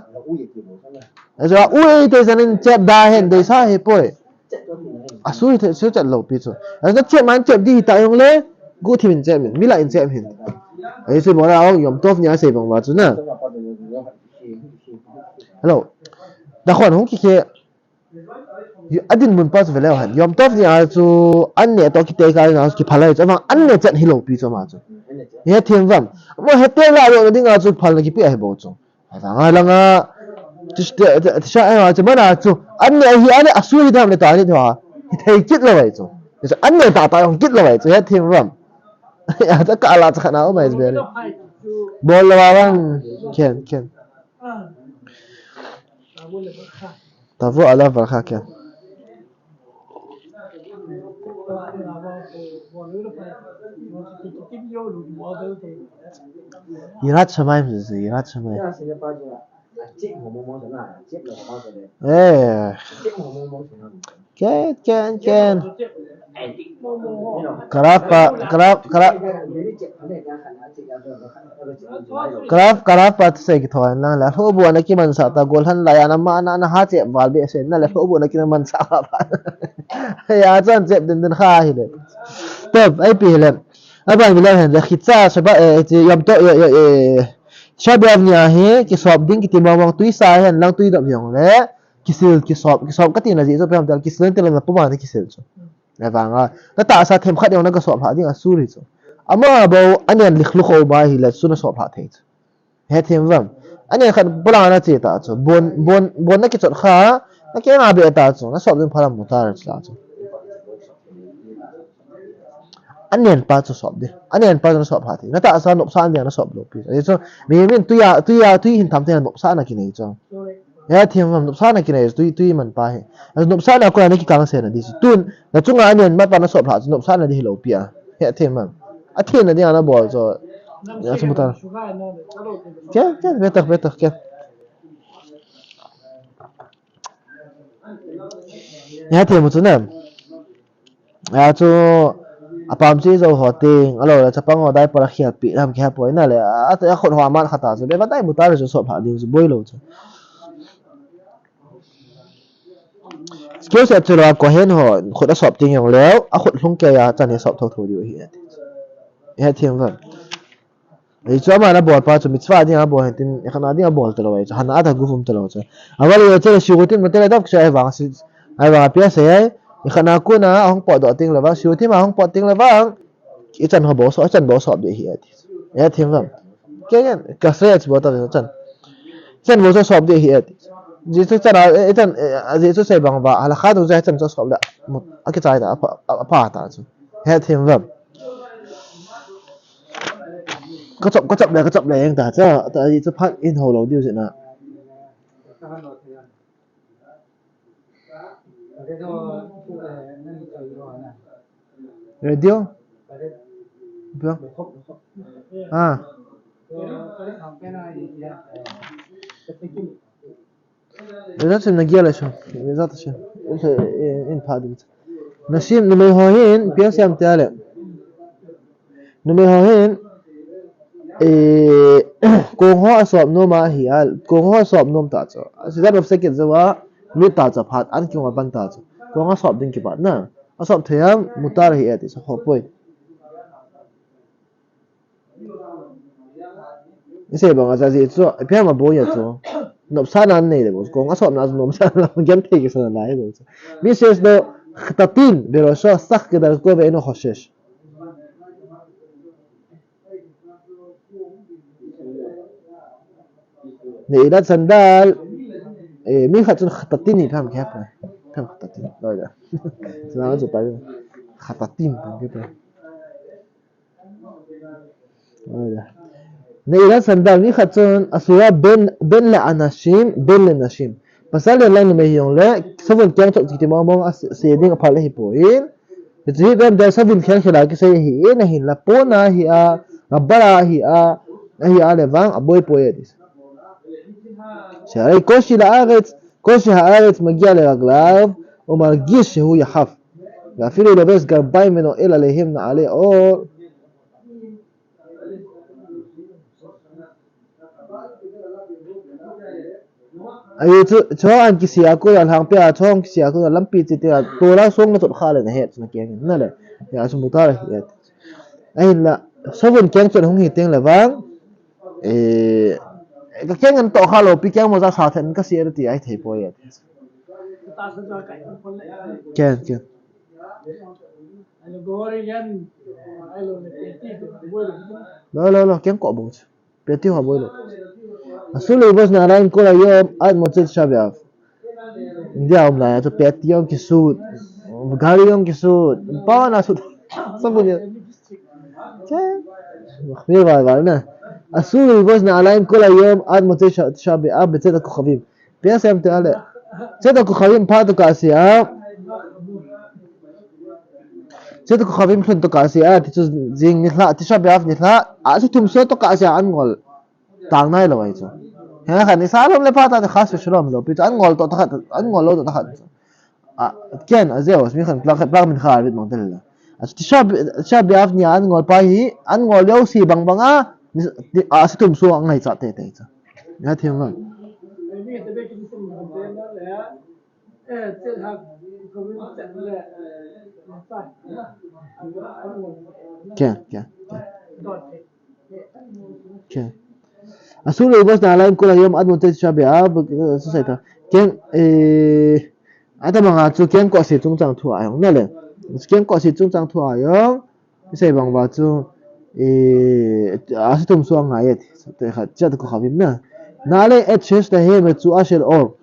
Ajo, ui te janin chep da hen, deisa hi poi. Asur hi the, sur chat lou pi chu. Ajo, chep man chep di ta jong le, guhthim in chep min, mi la in chep hin. Ai chu bola ong Yom Tov nia sei bang va chu na. Hello. Da khon hung ki khe. A dinmun pa chu ve leu hen. Yom Tov nia chu an ne to kite ka na kiphal ai chu. Ama an ne chat hi lou pi chu ama chu. Hethem vam. Mo hete la lo ding a chu phal na kipi ai bo chu. Ai vang a langa. Tisha ai chu mana chu. An ne hi an ne asur hi dam le ta ni tho. Hi thei kit lou ai chu. An ne ta ta jong kit lou ai chu. Hethem vam. Ya ta ka la cha khana o mai be. Bol la vang. Ken, ken. Tavo alav varcha, ken. Yirat shamayim, yirat shamayim. Eh. Ken, ken, ken. Karapa, karap, karap. Karap, karapa tu sei kithon lang la. Lhobu ana kimansah ta, golhan la ya na ma na, na ha chep val be sen na le lhobu ana kimansah ba. Ya chan chep din din kha hi le. Tep, ai pi hi le. Aban mi le hen le khitsa saba, eh, eh, Yom Tov, eh, eh, eh. Shabbat nia hi, kisop ding kiti mawng mawng tui sa hen lang tui dap hiong le. Kisil, kisop, kisop kati na ji chu pem tel, kisil tel na puma ni kisil chu. Na vang a, na tahsa themkhat jong na ka sop lha ding asur hi chu. Ama bou, an nen likhluk ho ba hi le chu na sop lha thei chu. Hethem vam. An nen khat pula na che ta chu. Bon, bon, bon na kichot kha, na ke na be ta chu. Na sop ding phalam mutar chu la chu. An nen pa chu sop ding. An nen pa chu na sop lha thei. Na tahsa nopsah ding na sop lou pi. Ani chu, mi min tui a, tui a, tui hin tham te nopsah na kinei chu. Hethem vam, nopsahna kinei tui, tui man pa hi. Nopsahna kona na kikang se na di chu. Tun, na chunga an nen ma pa na sop lha chu nopsahna di hi lou pi a. Hethem vam. A thina di ana bol chu. Ya chu mutar. Ke, ke, better, better, ke. Hethem chu na. A chu, a pam chi zo ho ting, a lo le chapang ho dai pora khial pi, lam kia poi na le, a, a khut ho aman khata chu, be va dai mutar chu sop lha ding chu, boi lou chu. Skill set chu lo, Kohen ho, khut a sop ting jong leu, a khut lhung kei a, chan hi sop tho tho diu hi. Hethem uvam. Hichu ama ana bol pa chu mitzvah dinga abol hen tin, ikhat na dinga abol talou ahi chu. Hana'at haguf um talou chu. Aval yotzeh le shirutim noten le dafka chu ahivang si, ahivang api asei ahi. Ikhat na kona ahung potdoh teng le vang, shirutim ahung pot teng le vang, ichan ho bou sop, ichan bou sop ding ahi ati. Hethem uvam. Kei ngen, kasei ati bou ta ichan. Ichan bou sop ding ahi ati. Jesu chan a, ichan, eh, Jesu sei bang uva, halakha dungjuiya ichan chu sop le, akichai ta, apha, apha ta chu. Hethem uvam. Kachop, kachop le, kachop le, jeng ta, cha, ta, i cha phat in ho lou diu jeh a. Radio? Bro? Ah. Bezat Hashem nagia leshem. Bezat Hashem. In, in, in pha ding. Nashim, numei ho hin, ipi asei em tia le. Numei ho hin, eh, kong ho asop nom ahi a, kong ho asop nom ta chu. Seitan of Sekhet jouva, lut ta chu phat, an kingol pan ta chu. Kong asop ding kipat na. Asop thei a, mutar ahi ati, sop poi. Isei bang a cha ji chu, ipi ham aboi a chu. Nopsahna nei le bou, kong asopna chu nopsahna, genthei kisahna lai bou chu. Mi seh do, khatatin, berosho, sak kedarko ve'eno hoshesh. Ne'ilat sandal, eh, mi khat chun khatatin ni tham kep na. Tham khatatin, loi da. Sina chu pa. Khatatin tham kep na. Ne'ilat sandal, mi khat chun asura ben, ben le anashim, ben le nashim. Pasal le lang numei hijong le, savun keng chot kiti mong mong ase, se ding aphal ahipoi. Hichu hi ben de savun keng khela kisei ahi, ahinla pon ahi a, rabbar ahi a, ahi a le vang, aboi poi ati. She'arai koshi la'aretz, koshi ha'aretz magi'a leraglav, umargish shehu yahaf. Ve'afilu loves garba'im ve'no'el alehem na'ale or. Ahi chu, chong an kisia ko, alhangpia chong kisia ko, lampi chiti a, tola song na chot kha le nahet, na keng, na le. Ya chu mutar ahi. Ahinla, savun keng chot hung hi teng le vang, eh, ka keng an to kha lou pi keng moja sa then ka sia ti ahi thei poi. Keng, keng. Lo, lo, lo, keng ko bou. Peti ho boi lou. Asur lilbos na'alaim kol hayom ad motzei tisha b'av. India um lai, chu peti jong kisut. Gari jong kisut. Pa na sut. Sabun ya. Che. Mahmir val val na. Asur lilbos na'alaim kol hayom ad motzei tisha b'av b'tzet hakokhavim. Ipi asei em tia le. Tzet hakokhavim phat tokah sea. Tzet hakokhavim lhun tokah sea, ti chu jing nilhah, Tisha B'Av nilhah, ase thum sot tokah sea an ngol tang nailou ahi chu. He khan nisa lom le phat a chas v'shalom lou, pi chu an ngol to ta khat, an ngol lou to ta khat. A, ken, a jeh a, mi khan plak, plak min kha rit mang tel la. A Tisha, Tisha B'Av nia an ngol pa hi, an ngol lou si bang bang a, ni, ni, ase thum sot a ngai cha te te chu. Hethem uvam. Ken, ken, ken. Ken. Asur lilbos na'alaim kol hayom ad motzei tisha b'av, eh, susai ta. Ken, eh, atamanga chu kengkoh se chungchang thu a jong, na le. Kengkoh se chungchang thu a jong, isei bang uva chu, eh, ase thum sot a ngai e, te khat, tzet hakokhavim na. Na'ale et sheshtahem retzu'a shel or.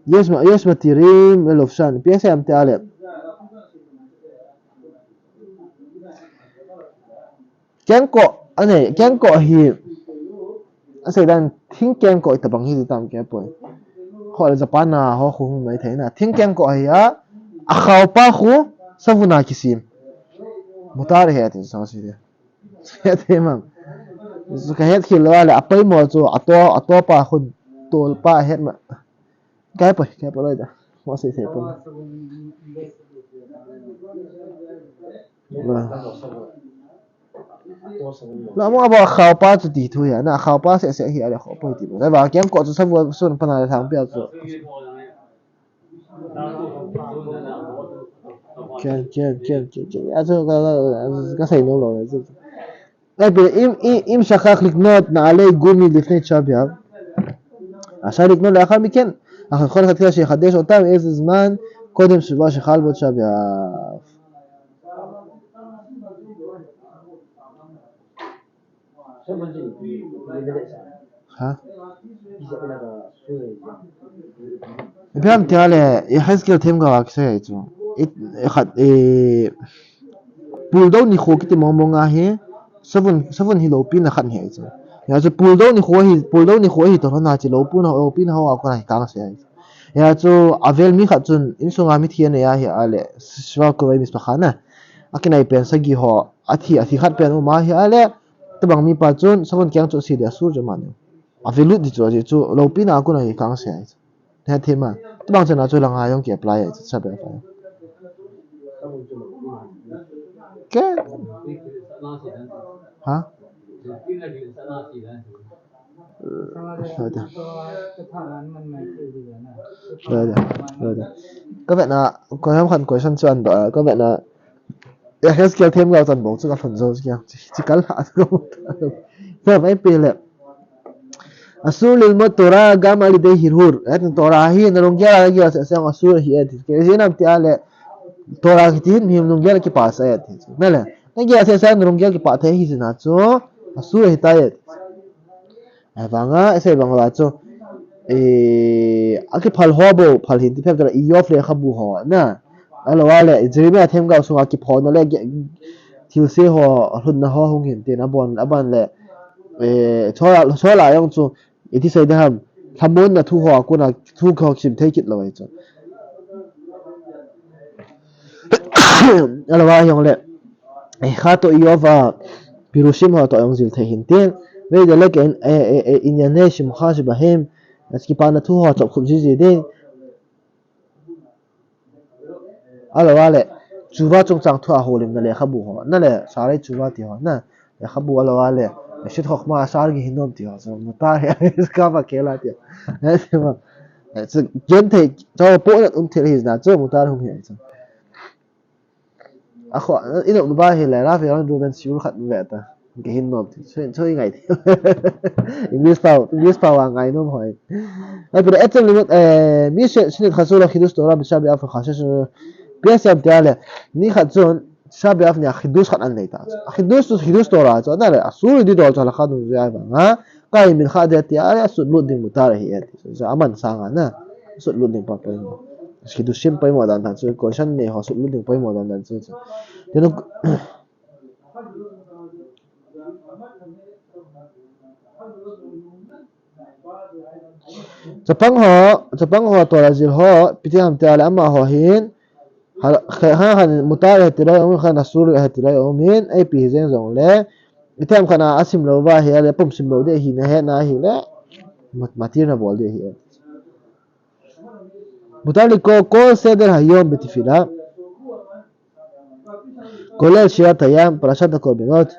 Yesh ma, yesh matirin velofshan. Ipi asei em tia le. Kengkoh, ane, kengkoh hi, asei dan, thing kengkoh itabang hi ti tam kei poi. Kho le Japan a ho khu hung mai thei na. Thing kengkoh hi a, akhao pa khu, savun a kisem. Mutar ahi ati sa si de. Hethem uvam. Chu ka het khel lou a le, apoimo chu, ato, ato pa khu, tol pa het ma. Kei poi, kei poi loi da. Mo sei sei poi. La mo abo akhao pa chu ti thu ya, na akhao pa se se hi a le kho poi ti. Ba kengkoh chu savun sun pana le thang pia chu. כן, כן, כן, כן, כן. אז הוא, אז, אז, אז, אז היינו לו, אז, אז, אם, אם, אם שכח לקנות נעלי גומי לפני תשעה באב, רשאי לקנות לאחר מכן, אך יכול לכתחילה שיחדש אותם איזה זמן קודם שבוע שחל בו תשעה באב. Ha? Ipi ham tia le, Yehezkel themgao a kisei chu. I, i khat, i, Puldou nikho kiti mong mong ahi, savun, savun hi loupina khat ahi chu. Hia chu puldou nikho hi, puldou nikho hi toh lhon a chu loupina, loupina ho a kon a hi kang sei ahi chu. Hia chu avel mi khat chun, insunga mithi anei ahi a le, shiva kuvei mispakha na. Akinai pen sagi ho, athi, athi khat pen um ahi a le, Tabang mipa chun savun keng chu si dia sur chu mani. Avel lut di chu, chu loupina a kon a hi kang sei ahi chu. Hethem a. Tabang chana chu langa jong ki apply ahi chu, sabe ahi. Ke? Ha? Lada. Lada. Lada. Ka vetna, ko ham khan question chu an ba, ka vetna, Yehezkel themgao chan bou chu ka lhun jou chu kiang, chi, chi kal ha chu ka mu ta. Sa mai pe le. Asur lilmod Torah gam al yedei hirhur. Eh, Torah hi na lunggel a na gel seh seh asur ahi e ti. Kei jeh a nam tia le Torah kiti hin mi lunggel kipah sah e ti. Na le. Na gel seh seh na lunggel kipah thei hi jeh a chu asur ahi tai e. Ahivanga, isei bang uva chu, eh, akiphal ho bou, phal hin ti phem tala Iyov lekhabu ho, na. Ahilou le, Jeremiah themgao sunga kiphonna le, ge-, thilse ho, lhunna ho hung hin tin, abon, aban le, eh, chola, chola jong chu, iti sei ding ham, lhamonna thu ho, a kon a thu ho sim thei kit lou ahi chu. Ahilou a jong le, eh, kha toh Iyov a, Pirushim ho toh jong jil thei hin tin. Vei de le ke in, eh, eh, eh, inyane shimcha shebahim, eh, kipana thu ho chop khup ji ji ding. Ahilou a le, tshuva chungchang thu a holimna lekhabu ho. Na le, Sha'arei Tshuva ti ho. Na, lekhabu ahilou a le, Sha'arei Chokhmah, Sha'arei Gehinom ti ho. So, mutar hi, iska va kela ti ho. Eh, so, gen thei, cho po na um thei hi na, chu mutar hung hi, so. Akho, ino nu ba hi le, Rav Aaron Rubin shiur khat ve ta. Gehinom ti. Chu, chu ngai ti. English pao, English pao a ngai nom hoi. Ai, pero etzem limot, eh, mi she, shinit khasur lo khidus Torah, bisha bi af khashe, shi, piasam tia le. Ni khat chun, Tisha B'Av nia Chidush khat anei ta. A Chidush chu Chidush Torah chu, na le, asur di dol chu halakha dungjuiya vang a. Kai min kha de tia, asut lut ding mutar ahi e ti. Chu aman sanga na. Sut lut ding pa poimo. Chidushim poimo dan dan chu, question nei ho sut lut ding poimo dan dan chu. Chu. Tinu, Chapang ho, chapang ho, Torah jil ho, ipi ti ham tia le amaho hin, ha, kha, kha, kha, mutar ahi ti loi um, kha asur ahi ti loi um in, ipi hijeng jong le, ipi ti ham khat a asim lou va ahi le, pum sim lou di ahi na, he na ahi le, mat-, matir na bol di ahi. Mutar likro kol seder hayom betefila. Kolel Shirat Hayam, Parashat HaKorbanot.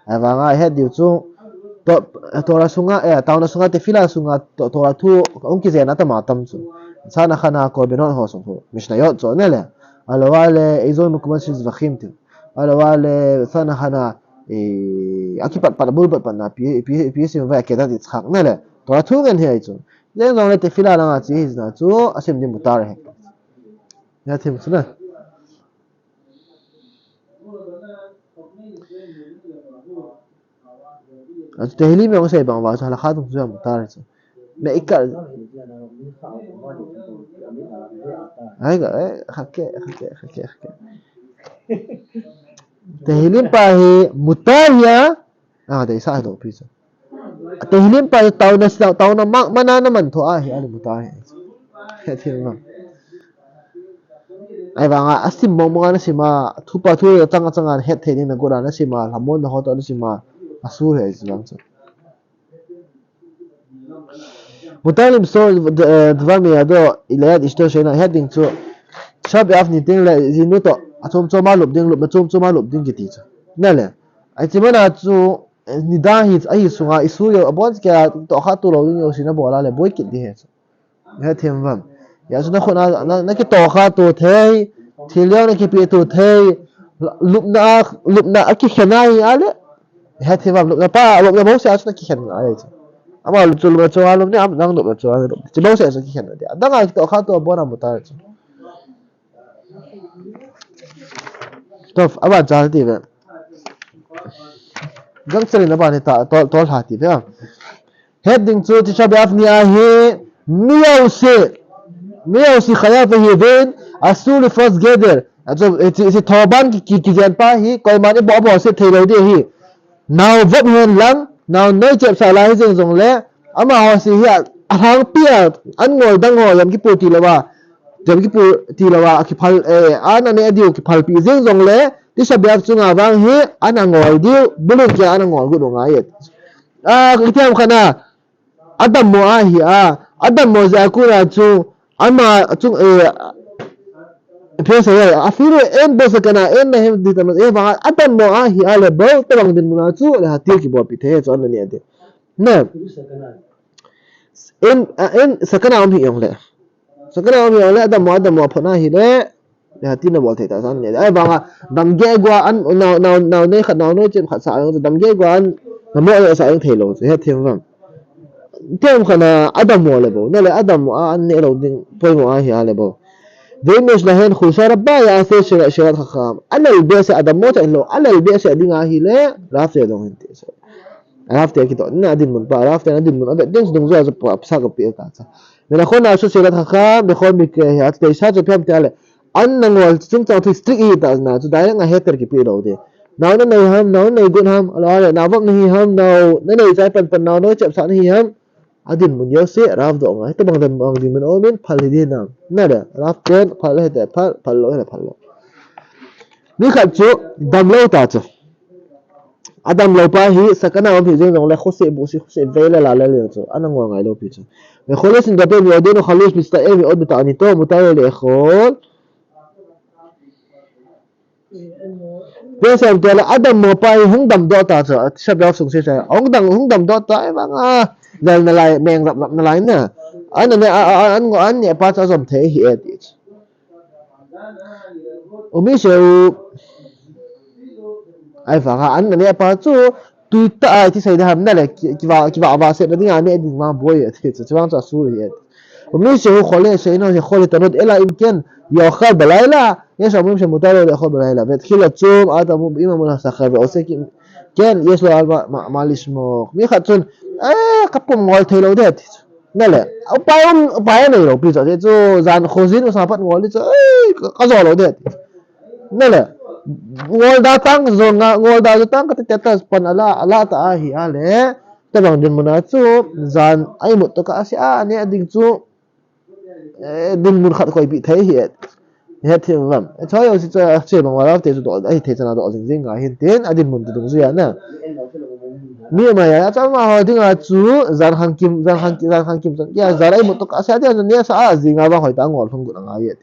Ahivanga ihet diu chu, to, Torah sunga, eh, taona sunga, tefila sunga, to, Torah thu, hung kijen atam atam chu. Sana khana Korbanot ho sung ho. Mishnayot chu, na le. Ahilou a le, eizou mekuman shel zevachim ti. Ahilou a le, sana khana, eh, akipat pat, bul pat pat na, pi, pi, pi sim va akedat Yitzchak, na le. Torah thu ngen hi ahi chu. Jen jong le tefila langa chi hi na chu, asim di mutar ahi. Ya thim chu na. Tehillim jong sei bang uva chu halakha dungjuiya mutar chu. Me ikal. Ai ga, eh, khake, khake, khake, khake. Tehillim pa hi mutar ahi a. Ah, deisah hilou pi chu. Tehillim pa taona, taona ma, mana na man tho ahi, ani mutar ahi. Hethem vang. Ahivanga, asim mong mong a nasim a, thupa thu chang chang a hetthei ding na got a nasim a, lhamonna ho toh nasim a, asur ahi chu vang chu. Mutar limsor, eh, dvar miyado, liad ishto she'ena, het ding chu. Tisha B'Av ni teng le, jinu toh, achom chom a lup ding, lup, achom chom a lup ding kiti chu. Na le. Ai chi mana chu, eh, nida hi, ahi sunga, isur jong, abon kei a, tohkha tu lou ding jouse na bol a le, boi kit di ahi chu. Hethem vang. Hia chu na khut a, na, na kitohkha tu thei, Thil jong na kipe to thei, lupna, lupna a kikhen ahi a le. Hethem uvem, lupna pa, lupna bouseh a chu na kikhen ngai chu. Ama lup chu lupna chunga lupna, ama nang lupna chunga lupna. Chu bouseh a chu kikhen ngai. Adang a kitoh kha to abon a mu ta chu. Toh, aban chal ti ve. Gangster in aban ni ta, tol, tol ha ti ve. Het ding chu Tisha B'Av ni ahi, mi jouse, mi jouse chayav ahiuvin, asur lefrosh geder. Achu, eh, chi, chi thoban ki, ki, kijen pa hi, koiman iboh boh seh thei lou ding ahi. Nao vop hen lang, nao noi chepsah lai hi jeng jong le, amaho si hi a, alhangpi a, an ngol dang ho, Yom Kippur tilou a, Yom Kippur tilou a, akiphal, eh, an aneh diu kiphalpi jeng jong le, Tisha B'Av chunga vang hi, an angol diu, bulun kia an angol got u ngai e. A, itiham khat na, adammo ahi a, adammo jeh a kona chu, ama chung, eh, Phe sa ya, afilu en bo sakana, en na hem di tam, eh, vang, adammo ahi a le bou, tobang dinmun a chu, le hatir kibolpi thei, chu an aneh ding. Na. En, a, en, sakana um hi jong le. Sakana um hi jong le, adammo, adammo phot na hi le, le hatir na bol thei ta, chu an aneh ding. Ahivanga, dam geh gua, an, nao, nao, nao nei khat, nao noi chep khat sa jong, dam geh gua, an, namo sa jong thei lou, chu hethem uvem. Itiham khat na, adammo le bou. Na le adammo a, an neh lou ding, poimo ahi a le bou. Ve'im yesh lahen chusha rabba ya'aseh she'elat chacham. Alel behseh adammo cha in lou, alel behseh ding ahi le, Rav te dong hen ti. Rav te kitoh, na dinmun pa, Rav te na dinmun, avet ding chu dungjuiya chu pa, psa ka pe ta cha. Ve'lachon la'aseh she'elat chacham, bechol mikre hi, ati teisa chu ipi ham ti a le. An na ngol chungchang thu strict hi ta na, chu direct a heter kipe lou ding. Nao na nei ham, nao na nei got ham, alou le, nao vop na hi ham, nao na nei chai pan pan, nao noi chepsah na hi ham. Adinmun jouse, Rav doh ngai. Tobang dinmun, dinmun um in, phal hi ding nam. Na le, Rav ten, phal le hete, phal, phal lou, hete phal lou. Mi khat chu, damlou ta chu. Adamlou pa hi, sakana um hi jeng jong le, khoseh buhsi, khoseh vei le la le le chu. An angol ngai lou pi chu. Ve kholesin gabe mi odeno khalos bista e mi od bita anito, mutar lo le khol. Pi sem te le adammo pa hi hung damdoh ta chu, Tisha B'Av sung se cha. Hung dam, hung damdoh ta, ahivanga, jal nalai, meng rap rap nalai na. An aneh, a, a, a, an ngol, an neh pa chu ajom thei hi e ti chu. Umishehu, ahivanga, an aneh pa chu, tui ta a, iti sei ding ham na le, ki, kiva, kiva va se na ding a, neh ding vang boi e ti chu, chuvang chu asur hi e. Umishehu chole she'eino yochel litanot ela im ken yochel balilah, יש אומרים שמותר לו לאכול בלילה, והתחיל לצום עד אמור אם אמור השכר, ועושה כן יש לו על מה, מה, מה לשמור. Mi khat chun, eh, ka pum ngol thei lou ding ti chu. Na le, upai um, upai anei lou pi chu, ti chu, jan khojin u sa pat ngol ti chu, eh, ka, ka jo lou ding ti chu. Na le, ngol da tang, jo nga, ngol da jo tang, ka ti te ta pan ala, ala ta ahi a le, tobang dinmun a chu, jan a imut tokah a se a, aneh ding chu, Eh, dinmun khat koipi thei hi e. Hethem uvem. Eh, choi o si cha, che bang wala te chu doh, ahi thei chana doh jing jing ngai hin tin, adinmun tu dungjuiya na. Mi ma ya, cha ma ho dinga chu, jan khang kim, jan khang kim, jan khang kim, jan, ya, jan a imut tokah a se a, dia, jan neh sa a, jinga vang hoitah a ngol lhung got angai e.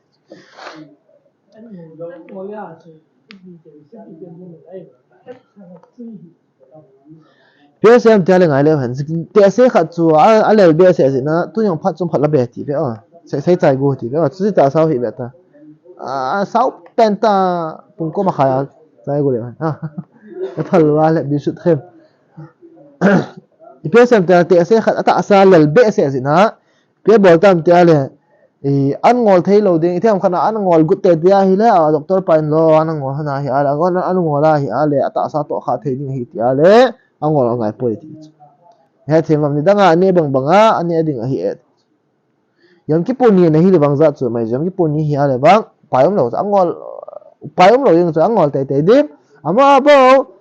Pi sem te le ngai le hen. Te se khat chu a, alel behseh jeh a, tu jong phat chom phat la be ti ve o. Sei, sei chai go ti ve o. Chu ta sao hi ve ta. A, sao pen ta pung ko ma kha ya chai go le hen. A, phal va le bi sut khem. Pi sem te, te se khat atahsa lel behseh jeh a. Pi bol tam ti a le, i, an ngol thei lou ding, itiham khat na an ngol got tei tei ahi le, a, doctor pa in lo, an ngol hana hi a le, an ngol, an ngol ahi a le, atahsa toh kha thei ding ahi ti a le, an ngol angai poi ti. Hethem uvem, nidang a, aneh bang bang a, aneh ding ahi e. Yom Kippur ni na hi le vang jat chu, mai Yom Kippur ni hi a le vang, pai um lou, an ngol, pai um lou ding chu, an ngol tei tei ding, ama bou,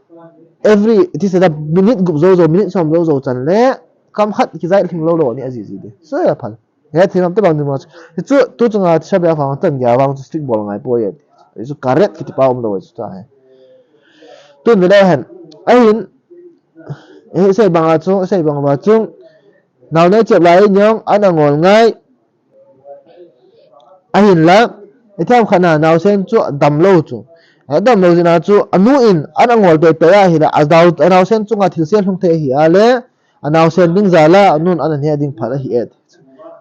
every, ti se da minute gup jou jou, minute som jou jou chan le, kam khat kijai lhing lou lou, ni a ji ji ding. So ya phal. Hethem uvem, tobang dinmun a chu. Chu, tu chunga Tisha B'Av vang, tan gei vang chu strict bol ngai poi e. Chu correct kiti pa um lou chu ta he. Tun ve le hen. Ahin, eh, sei bang a chu, sei bang a chu. Nao nei chep lai in jong, an angol ngai. Ahin la, itiham khat na, naosen chu damlou chu. Adamlou jeh a chu, anu in, an angol tei tei ahi la, adau, anaosen chunga thilse lhung thei ahi a le, anaosen ding jal a, anun an aneh ding phal ahi e.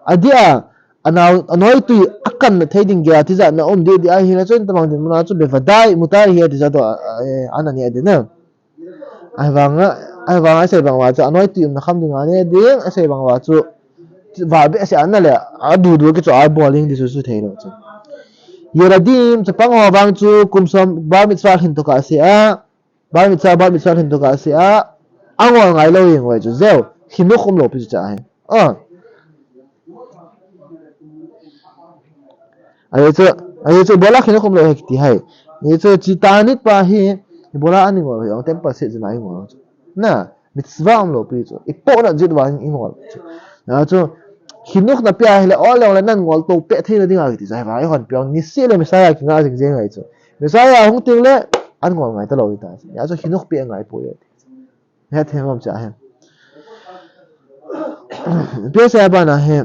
Adeh a, anao, anoi tui, a Kan na thei ding gei a tijat na um ding ding ahi le chun tabang din muna chu bevadai mutar hi ati jat a, a, eh, an ani ati na. Ahivanga, ahivanga isei bang uva chu anoi tui umna kham ding ani ding, isei bang uva chu va behseh an na le, a dudu ki chu a bol ding ti chu chu thei lo chu. Yeradim chapang ho vang chu kum som bar mitzvah hin to ka se a, Bar mitzvah, bar mitzvah hin to ka se a, angol ngai lo hi ngoi chu, zeu, hinukh um lo pi chu cha hi. Ah. Ahi chu, ahi chu, bola hinukh um lo hi kiti hai. Ahi chu, chi tanit pa hi, bola ani ngol hi, ong temple se jina hi ngol chu. Na, mitzvah um lo pi chu. Ipohna jit vang i ngol chu. Na chu, hinukh na pia hi le, ol le, ol le, nan ngol to pe thei na ding a kiti cha hi vang, i hon piang, ni se le Messiah ki nga jing jing ngai chu. Messiah hung teng le, an ngol ngai ta lo hi ta. Ya chu hinukh pe ngai po ye. He the mam cha he. Pe se ba na he.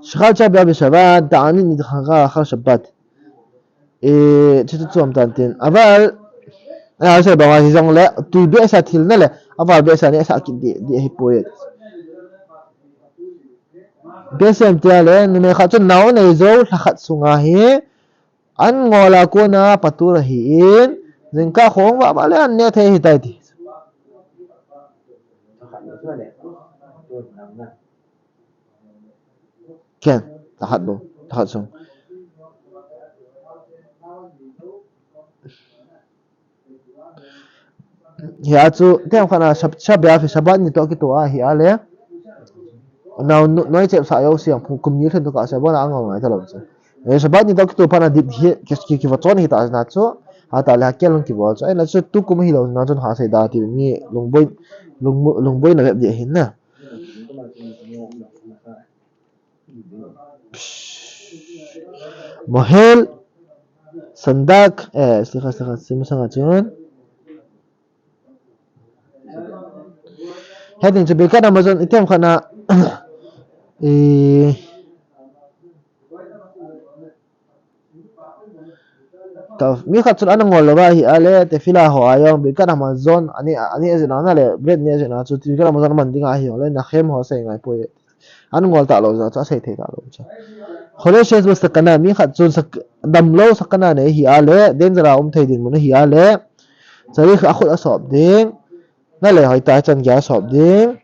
Shachar cha bia bi Shabbat, ta'anit nidchar achar Shabbat. E, chi tu chom tan tin. Aval, a, se ba ma hi jong le, tui behseh thil na le, aval behseh ni sa ki di, di hi po ye. Behseh tia le, numei khat chun nao nei jou, lha khat sunga hi, an ngol a kona patur ahi in, jingkah khong va va le an ne thei hi tai ti. Ken, lha khat lo, lha khat sung. Hia chu, tem khat na Shab-, Shabbat, Shabbat ni to kito a hi a le. Nao nu-, noi chep sa yo siang phu kum ni thlen to ka sa bo na angol ngai ta lo chu. E Shabbat ni to kito pa na dit hi, ki, ki, ki va chon hi ta na chu. Ha ta le ha kel ki va chu. Ai na chu tu kum hi lo na chu ha sei da ti mi lungboi, lung, lungboi na web di hin na. Mohel, Sandak, eh, slikha, slikha, sim sanga chun. Heading chu Birkat Hamazon, item khat na, eh, ta, mi khat chun ana ngol lova hi a le, tefillah ho a jong, Birkat Hamazon, ani, ani a jina na le, bread ni a jina chu, Birkat Hamazon man ding a hi jong le, na khem ho sei ngai poi. An ngol ta lo jeh a chu, a sei thei ta lo chu. Kholesh sheyesh bo sakana, mi khat chun sak-, damlou sakana nei hi a le, danger a um thei dinmun hi a le, charikh a khut a sop ding, na le hoitah chan gei a sop ding.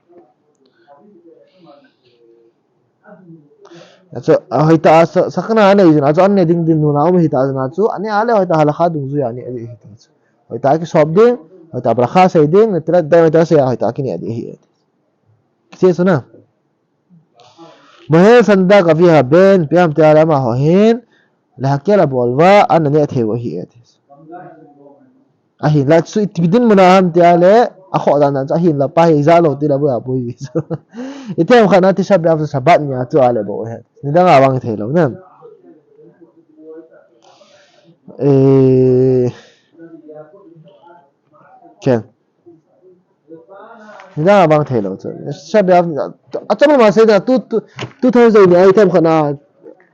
Achu, a hoitah a sa-, sakana nei jin, achu an ne ding dinmun a um hi ta jin achu, ani a le hoitah halakha dungjui a ne ding hi ta chu. Hoitah kisop ding, hoitah bracha sei ding, netilat dai hoitah sei a hoitah kine ding hi. Kiche chu na. Mohel Sandak avi haben, ipi ham tia le amaho hin, lahakel abol uva, an ane thei u ahi e ti. Ahin la chu ipi dinmun a ham tia le, akhoh dan dan chu ahin la pa hi ijat lou ti la boi a boi ji chu. Item khat na Tisha B'Av chu Shabbat ni a chu a le bou ahi. Nidang a vang thei lou nem. Eh, ken. Nidang a vang thei lou chu. Tisha B'Av, a chama ma sei na, tu, tu, two thousand ni item khat na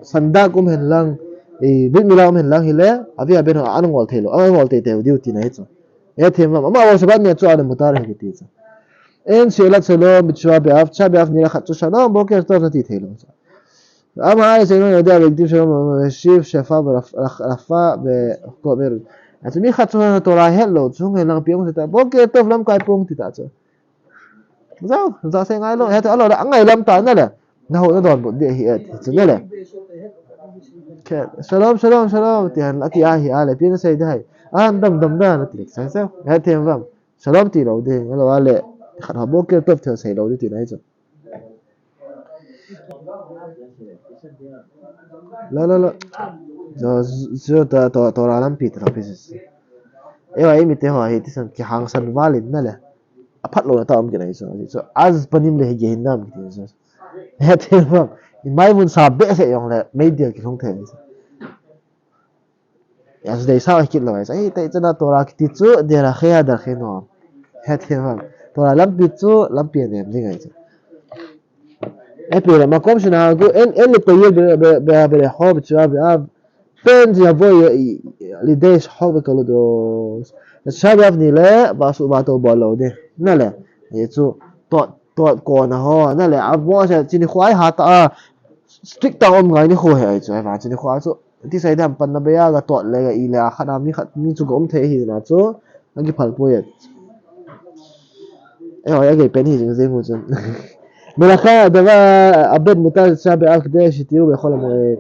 Sandak um hen lang, eh, Brit Milah um hen lang hi le, avi haben ho an ngol thei lou, an ngol teitei diu tina hi chu. Ethem lam, ama vang Shabbat ni a chu a le mutar ahi kiti chu. En shelat shalom, Tisha B'Av, Tisha B'Av ni la khat chu shalom, boker tov nati thei lou chu. Ama ai sei no yada vekti shalom, shiv shefa ve raf-, raf-, rafa ve komer. Achu mi khat chu Torah het lou, chu ngai lang piang se ta, boker tov lamkai pong ti ta chu. Zau, zau sei ngai lou, het a lou le, angai lam ta na le. Na ho na don bot di ahi et, chu na le. Ke, shalom, shalom, shalom, ti han, ati ahi a le, piang sei dai. An dam dam da, na ti le, sai sai. Hethem vam. Shalom ti lou di, a lou a le. Khat ho boker tov thei sei lou di ti na hi chu. La, la, la. Zo, zo ta, to, Torah lampi ta pi si. Ewa, imi te ho hi, ti san ki hangsan valin na le. Aphat lou na ta um ki na hi so. So, az panim le hi ge hin nam ki so. Hethem vam. I mai mun sa behseh jong le, mei dia ki hung the. Ya, chu dei sa kit lou, ai, tei chana Torah kiti chu, derachei hadarchei noam. Hethem vam. Torah lampi chu, lampi a nem ding ahi chu. Epi la makom shena gu, en, en le tayir be, be, be, be, ho, be, chua, be, a, pen, ya, bo, ya, i, li, des, ho, be, kalu, dos. Ya, Tisha B'Av ni le, ba, su, ba, to, bo, lo, de. Na le, ye, chu, to, Tot kona ho, nale, amo se, chini kho a iha ta a, strict ta um ngai nikho hi ahi chu, ahivang chini kho a chu, ti sei dam pan na be a, ga tot le, ga i le, a khat a mi khat, mi chu ga um thei hi na chu, a kiphal poi e. Eh, oi, a gei pen hi jing jing u chun. Melacha, adava, abed mutar shabe'av kede shitiu bekhol hamoed.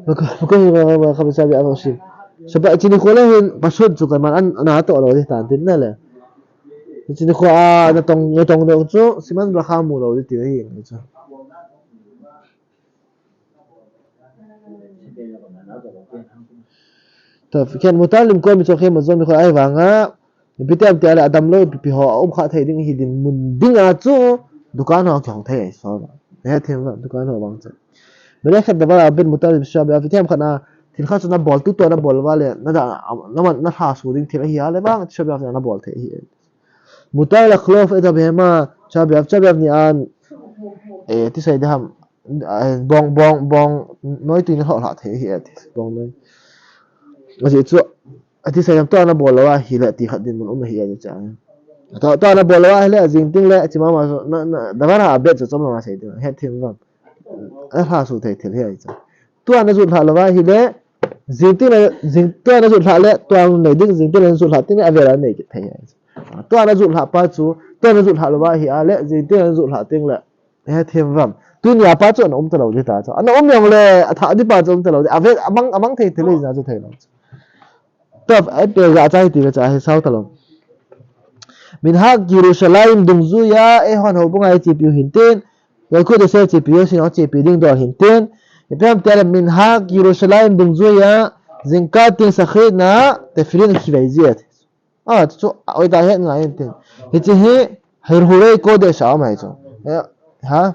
Mako, mako, mako, mako, shabe'av osim. Shabbat, chini kho le hin, pasut chu kan man an, ana to lo di tan tin nale. Chini kho a, natong, natong dong chu, siman bracha mu lo di ti hi, chu. To, ken mutar limkol mitzochim hamazon bekhol, ahivanga, ipi ti ham ti le adam lou, ipi ipi ho, um kha thei ding hi dinmun ding a chu, dukan ho kihong thei ahi so. He thim va, dukan ho vang chu. Melacha adava abed mutar shabe'av, ipi ti ham khat na, thil khat chu na bol, tu to na bol va le, na da, na man, na lha su ding thil ahi a le vang, shabe'av na bol thei hi. Mutar lachlof et habehema, shabe'av, shabe'av ni an, eh, ti sei dam, eh, bong, bong, bong, noi tui na lhoh lha thei hi, eh, ti, bong noi. Ajeh chu, ati sei dam, tua na bol lou ahile, ti khat dinmun um ahi, eh, cha. Tua, tua na bol lou ahile, jing ting le, chi mama, na, na, davar ha abed chu chom lou ma sei ding, he thim vam. A lha su thei thil hi ahi cha. Tua na jut lha lou ahile, jing ting le, jing, tua na jut lha le, tua nei ding, jing ting le na jut lha ting le, avel a nei kit thei ahi. Tua na jut lha pa chu, tua na jut lha lou ahi a le, jing ting le na jut lha ting le. He thim vam. Tunia pa chu ana um ta lou di ta chu. Ana um jong le, atha di pa chu um ta lou di. Avel, amang, amang thei thei le, na chu thei lou chu. Tap, ai pe ga chai ti ve cha hi sao ta lou. Minhag Yerushalayim dungjuia, eihon houbung a ichepiu hintin, Yalkut Yosef chepiu, sino chepi ding dol hintin. Ipi ham ti le Minhag Yerushalayim dungjuia, jingkah teng shachrit na, tefillin kivei ji e. A, chu, oi ta het ngai hintin. Hiche hi, Harhurei Kodesh a um ahi chu. Eh, ha?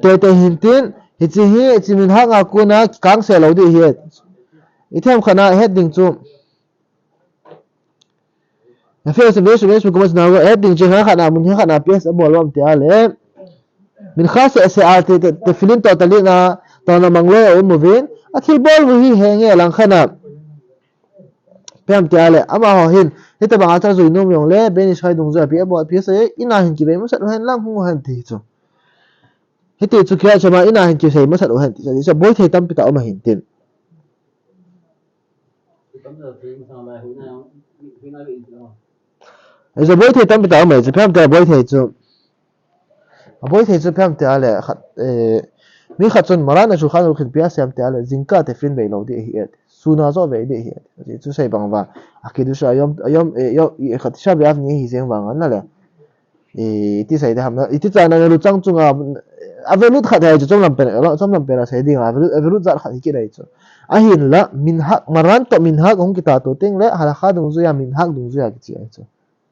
Tete hintin, hiche hi, hiche minhag a kona kikang se lou di hi. Ipi ham khat na het ding chu. Na fe se ve su ve su ko mas na go, eh, ding che ha khat na mun he khat na P S a bol lom ti a le. Mincha seh seh a te, te, tefillin to tali na, to na mang lou a um uvin. A thil bol u hi he nge lang khat na. Ipi ham ti a le, amaho hin, hitabang a cha jui nom jong le, Ben Ish Chai dungjuia pi a bol pi se, ina hin kivei masat u hen lang hung u hen ti chu. Hiti chu Kiryat Shema ina hin kisei masat u hen ti chu, boi thei tampi ta um ahin tin. Ahi chu boi thei tampi ta um ahi chu, ipi ham ti a boi thei chu. A boi thei chu ipi ham ti a le, khat, eh, mi khat chun Maran a Shulchan Aruch in ipi asei ham ti a le, jingkah tefillin vei lou di ahi e. Suna joh vei di ahi e. Ahi chu sei bang uva. A kiddush a yom, a yom, eh, yom, eh, khat Tisha B'Av ni hi jeng vang an le. I, iti sei dam ham na, iti chan a na lut chang chunga, a velut khat hi chu chom lam pen, chom lam pen a sei ding a, a velut, a velut jat khat hi kit ahi chu. Ahinla, minhag, Maran toh minhag hung kitah to teng le, halakha dungjuia, minhag dungjuia kichi ahi chu.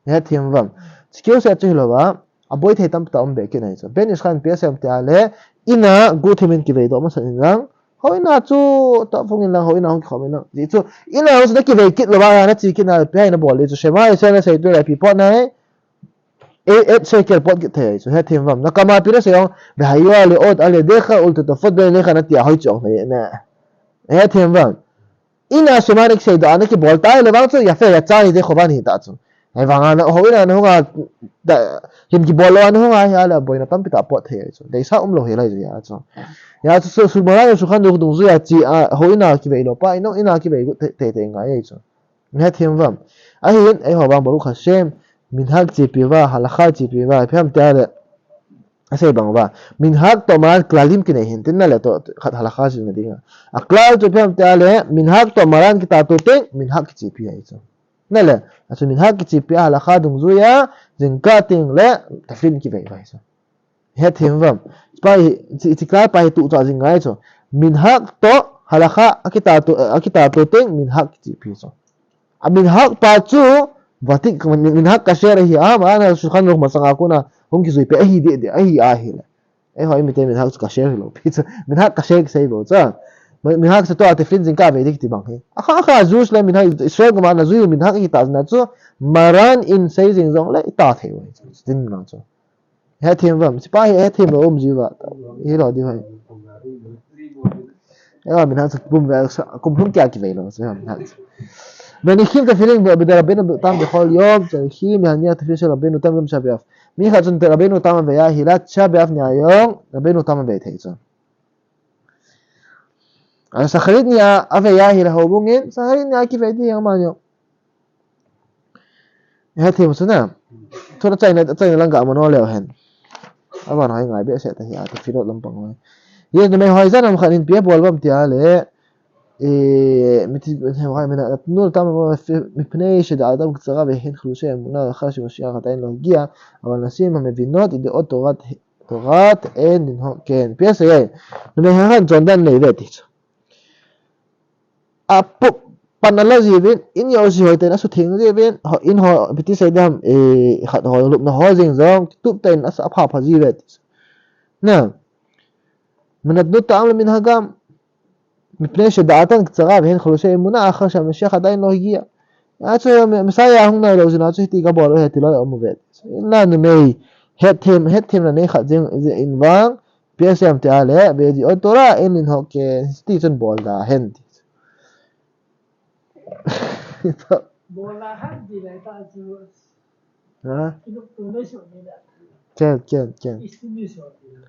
He thim vam. Chikeu se chu hilou va, a boi thei tampi ta um be kit ahi chu. Ben Ish Chai in ipi asei ham ti a le, ina guhthim in kivei doh masat in lang, houin a chu, toh phung in lang, houin a hung kikhom in lang. Ti chu, ina hung chu na kivei kit lou va, na chi kit na le, ipi ham na bol di chu, Shema Yisrael na sei tu le, ipi pot na hi, E, et shekel pot kit thei chu, he thim vam. Na kama pi na sei ong, vehaya leot al yadecha ultotafot be'einecha na ti a hoi chu ong thei na. He thim vam. Ina Shema na kisei doh a na kibol ta le vang chu, yafe yatsa yadei chovah hi ta chu. Ahivang a na, houin a na hung a, da, hin kibol lou a na hung a hi a le, boina tampi ta pot thei chu. Deisah um lou hi lai chu ya chu. Ya chu, su, su, Maran a Shulchan Aruch dungjuia chi a, houin a kivei lou pa, ina, ina kivei gu, te, te, te ngai chu. He thim vam. Ahin, eiho vang Baruch Hashem, minhag chepi uva, halakha chepi uva, ipi ham ti a le. Asei bang uva. Minhag toh Maran klalim kinei hintin na le toh, khat halakha chu na ding a. A klal chu ipi ham ti a le, minhag toh Maran kitah to teng, minhag kichepi ahi chu. Na le, a chu minhag kichepi a halakha dungjuia, jingkah teng le, tefillin kivei uva ahi chu. He thim vam. Pa hi, chi, chi klal pa hi tu cha jing ngai chu. Minhag toh, halakha, akitah to, akitah to teng, minhag kichepi chu. A minhag pa chu, vatik, minhag kasher ahi a, Maran a Shulchan Aruch masang a kona, hung kijui pe ahi di, di, ahi a hi le. Eiho i mite minhag chu kasher hilou pi chu. Minhag kasher kisei bou chu. Mi, minhag chu toh a tefillin jingkah vei di kiti bang hi. Akha, akha, Jews le minhag, Israel gam a na jui minhag hi ta na chu, Maran in sei jing jong le, i ta thei uve chu. Tin na chu. He thim vam, sipa hi he thim lo um ji uva. Hi lo di vai. Ewa, minhag chu pum ve, kum lhung kei a kivei lo, chu minhag chu. Venichim Tefillin Rabbeinu Tam Bechol Yom, Tzarechim Lehanich Tefillin Shel Rabbeinu Tam Yom Tish'a B'Av. Mi khat chun Rabbeinu Tam avei ahile, Tish'a B'Av nia jong Rabbeinu Tam avei thei chu. A Shacharit nia avei ahile houbung in, Shacharit nia kivei ding ama jong. Hethem chu na. Thua chaina, chaina lang ga mano leu hen. Aban hoi ngai behseh ta hi a, tefillot lampang hoi. Ye numei hoi jan ham khat in ipi abol uvem tia le. E, miti, he, hoi mina, natnu letam mipnei sheda'atam ktsara vehen khalushe emuna achar shemashiach adayin lo higia, aval anesim hamevinot ida'ot Torah, Torah en linhok ken. Ipi asei e. Numei hoi khat chondan nei ve ti chu. Apup pan ala jiuvin, in jouse hoiten asutheng jiuvin, ho, in ho, ipi ti sei ding ham, e, khat ho, lupna ho jeng jong, tup tah in asa apha pha jiuve ti. Na, menatnu ta'am leminhagam, mipnei sheda'atam ktsara vehen khalushe emuna achar shemashiach adayin lo higia. Achu, Messiah hung nailou jeh a chu hiti kabol u ahi ti loi aum uve. Na numei, hetthem, hetthemna nei khat jeng, jeng in vang, ipi asei em tia le, ve'ida'ot Torah en linhok ken, ti chun bol da hen ti. Bol da hen ti le ta chu. Ha? Iluk tu nei su ni le. Ken, ken, ken. Isu ni su ni le.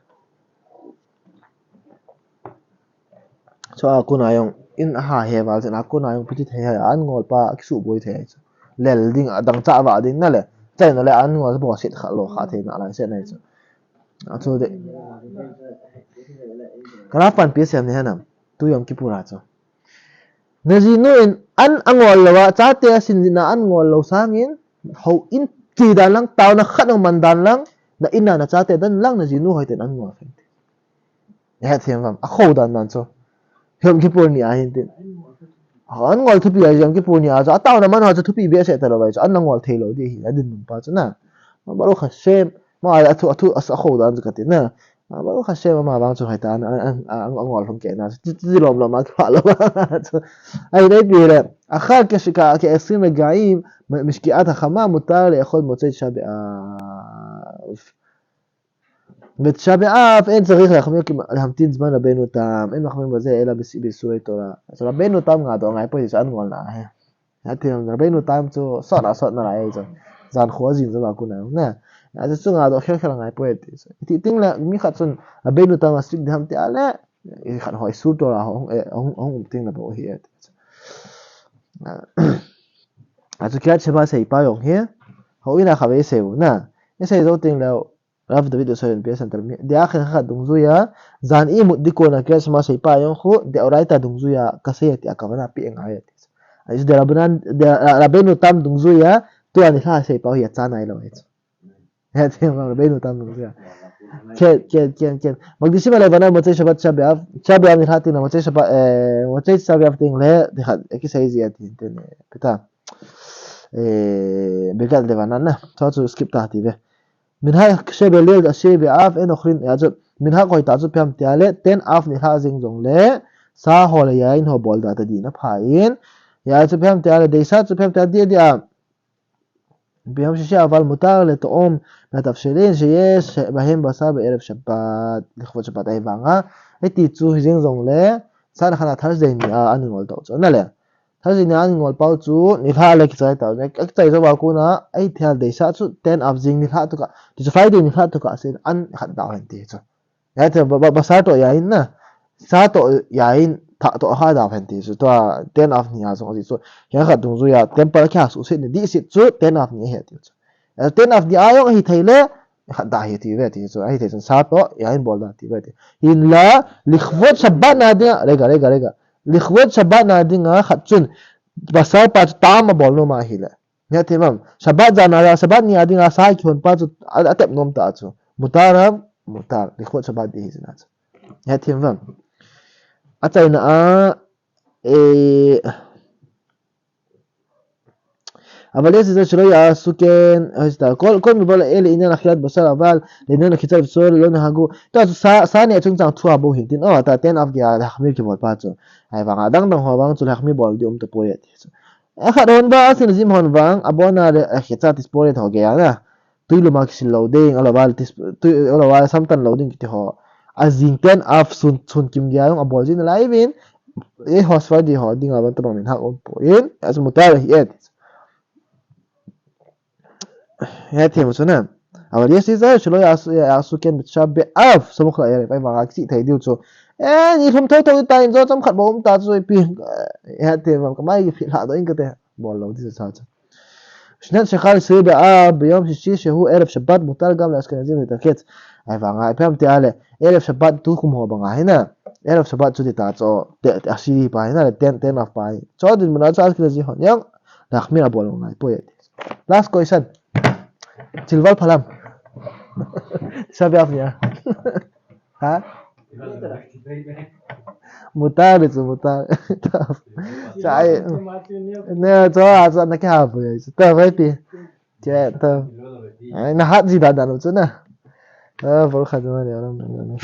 Chu a kona jong, in aha he val chen a kona jong ipi ti thei ham, an ngol pa, akisuhboi thei chu. Lel ding, adang cha va ding na le. Chaina le an ngol pa set kha lo kha thei na lai set na chu. Achu de. Kana pan pi sem ni hanam. Tu Yom Kippur a chu. Najinu in an angol lou a, chate asin jeh a an ngol lou sangin, houin che dan lang, taona khat aman dan lang, na in a na chate dan lang, najinu hoiten an ngol khen. Hetthem uvem, akhoh dan dan chu. Yom Kippur ni ahin tin. An ngol thupi a Yom Kippur ni a chu, ataona man ho chu thupi behseh talou vai chu, an angol thei lou ding ahi, adinmun pa chu na. Baruch Hashem, ma a thu, a thu, a, akhoh dan chu kati na. A, Baruch Hashem, ama vang chu hoitah a, a, a, a, angol lhung kei na, ti, ti lom lom a, kipah lou. Chu, ahi, nei pi le, achar ke shika, ke esrim regaim, mi-, mishki'at hachama, mutar le'echol Motzei Tisha B'Av. Ve Tisha B'Av, en tzarich lehachmir ki, lehamtin zman Rabbeinu Tam, en machmir baze ela b'is-, b'isur Torah. So Rabbeinu Tam ngadoh ngai poi, so an ngol na he. Hethem Rabbeinu Tam chu sot a sot nalai chu. Jan kho jing chu va kona na. Achu chu ngadoh khel khel ngai poi ti chu. Ti ting le mi khat chun Rabbeinu Tam a strict ding ham tia le. I khat hoi sur Torah hung, eh, hung, hung um ting le bou ahi e ti chu. Achu Kriyat Shema sei pa jong hi. Houin a kha ve sei u na. I sei jou ting le Rav David Yosef in P S Center mi, dia khen khat dungjuia, jan imut ding kona Kriyat Shema seipa jong khu, de'oraita dungjuia, kasei ati a kavana pi engai ati. Ahi chu de Rabbanan, de, a, Rabbeinu Tam dungjuia, tua nilhah seipa hi acha nailou ahi chu. He, te, Rabbeinu Tam dungjuia. Ken, ken, ken, ken. Makdishim levana Motzei Shabbat Tisha B'Av, Tisha B'Av nilhah tin, Motzei Shabbat, eh, Motzei Tisha B'Av tin le, de khat, eh, kisei ji ati, te ne, pita. Eh, Birkat Levana na, tua chu skip ta ti ve. Minha shebelilat asher be'av en ochrin, ya chu, minha koi ta chu ipi ham tia le, ten av nilhah jing jong le, sa ho le yain ho bol da ta ding apha in, ya chu ipi ham tia le, deisa chu ipi ham tia dia dia. Ipi ham shishi aval mutar le to'om, me'atavshelin, sheyesh, bahem basar be'erev Shabbat, likvod Shabbat ahi vanga, hiti chu hi jing jong le, sa le khana Thursday ni a, an ngol to chu, na le. Thursday ni a an ngol pau chu, nilhah le kichai ta, a kichai jou va kona, ahi thei a deisa chu, ten av jing nilhah tuka, ti chu Friday nilhah tuka, sin an khat dau hen ti chu. Ya te, ba, ba, basar to yain na, sa to yain, tha to kha dau hen ti chu, tua ten av ni a jong ti chu, ya khat dungjuia, temple kia su sit ni di sit chu, ten av ni he ti chu. Ya ten av ni a jong hi thei le, khat da hi ti ve ti chu, ahi thei chun sa to, yain bol da ti ve ti. Hinla, likvod Shabbat na dinga, rega, rega, rega. Likvod Shabbat na dinga khat chun, basar pa chu tam a bol nom ahi le. Hethem am, Shabbat jan a, Shabbat ni a dinga sa kihon pa chu, a, atep nom ta chu. Mutar am, mutar. Likvod Shabbat di hi jin a chu. Hethem am. Achaina a, eh, אבל יש לזהר שלא יעשו כן, כל, כל מבואו לעיל לעניין אכילת בשר, אבל לעניין רחיצה ותפילין לא נהגו. Ta chu sa, sa ne chungchang thu a bou hin tin, oh, ta ten av gei a lehachmir kibol pa chu. Ahi vanga dang dang ho vang chu lehachmir bol di um tapoi ti chu. Akhat hon vang, Ashkenazim hon vang, abona le, eh, rechitza tisporet ho gei a na. Tui lum a kisil lou ding, ahilouleh tis-, tui, ahilouleh samtan lou ding kiti ho. Ajing ten av sun, sun kim gei a jong abol jin nalai uvin, Eh, hosfadi ho dinga ban tabang min hak um poi. As mutar hi et. Hethem chu na. אבל יש להיזהר שלא יעשו, יעשו כן בתשעה באב סמוך לערב. Ahivanga kicheh thei diu chu. Eh, ni thum thou thou ta in jo chomkhat bou um ta chu ipi. Hethem, kamai kiphilha doh in kate. Bol lou ti chu sa chu. שנת שחל עשרים באב ביום שישי שהוא ערב שבת מותר גם לאשכנזים לטכס. Ahivanga, ipi ham tia le, ערב שבת tukum ho banga hi na. ערב שבת chu ti ta chu, te, te, asiri pa hi na le, ten, ten of pa hi. Chu din muna chu Ashkenazi hon jong, להחמיר abol ngai poi. Last question. Chilval phalam. Sabi af nia. Ha? Mutar chu, mutar. Chai. Ne, chu, chu, na kya poi. Chu ta vai pi. Che, ta. Ai, na hat ji da da no chu na. Ah, bol kha chu na le ram na.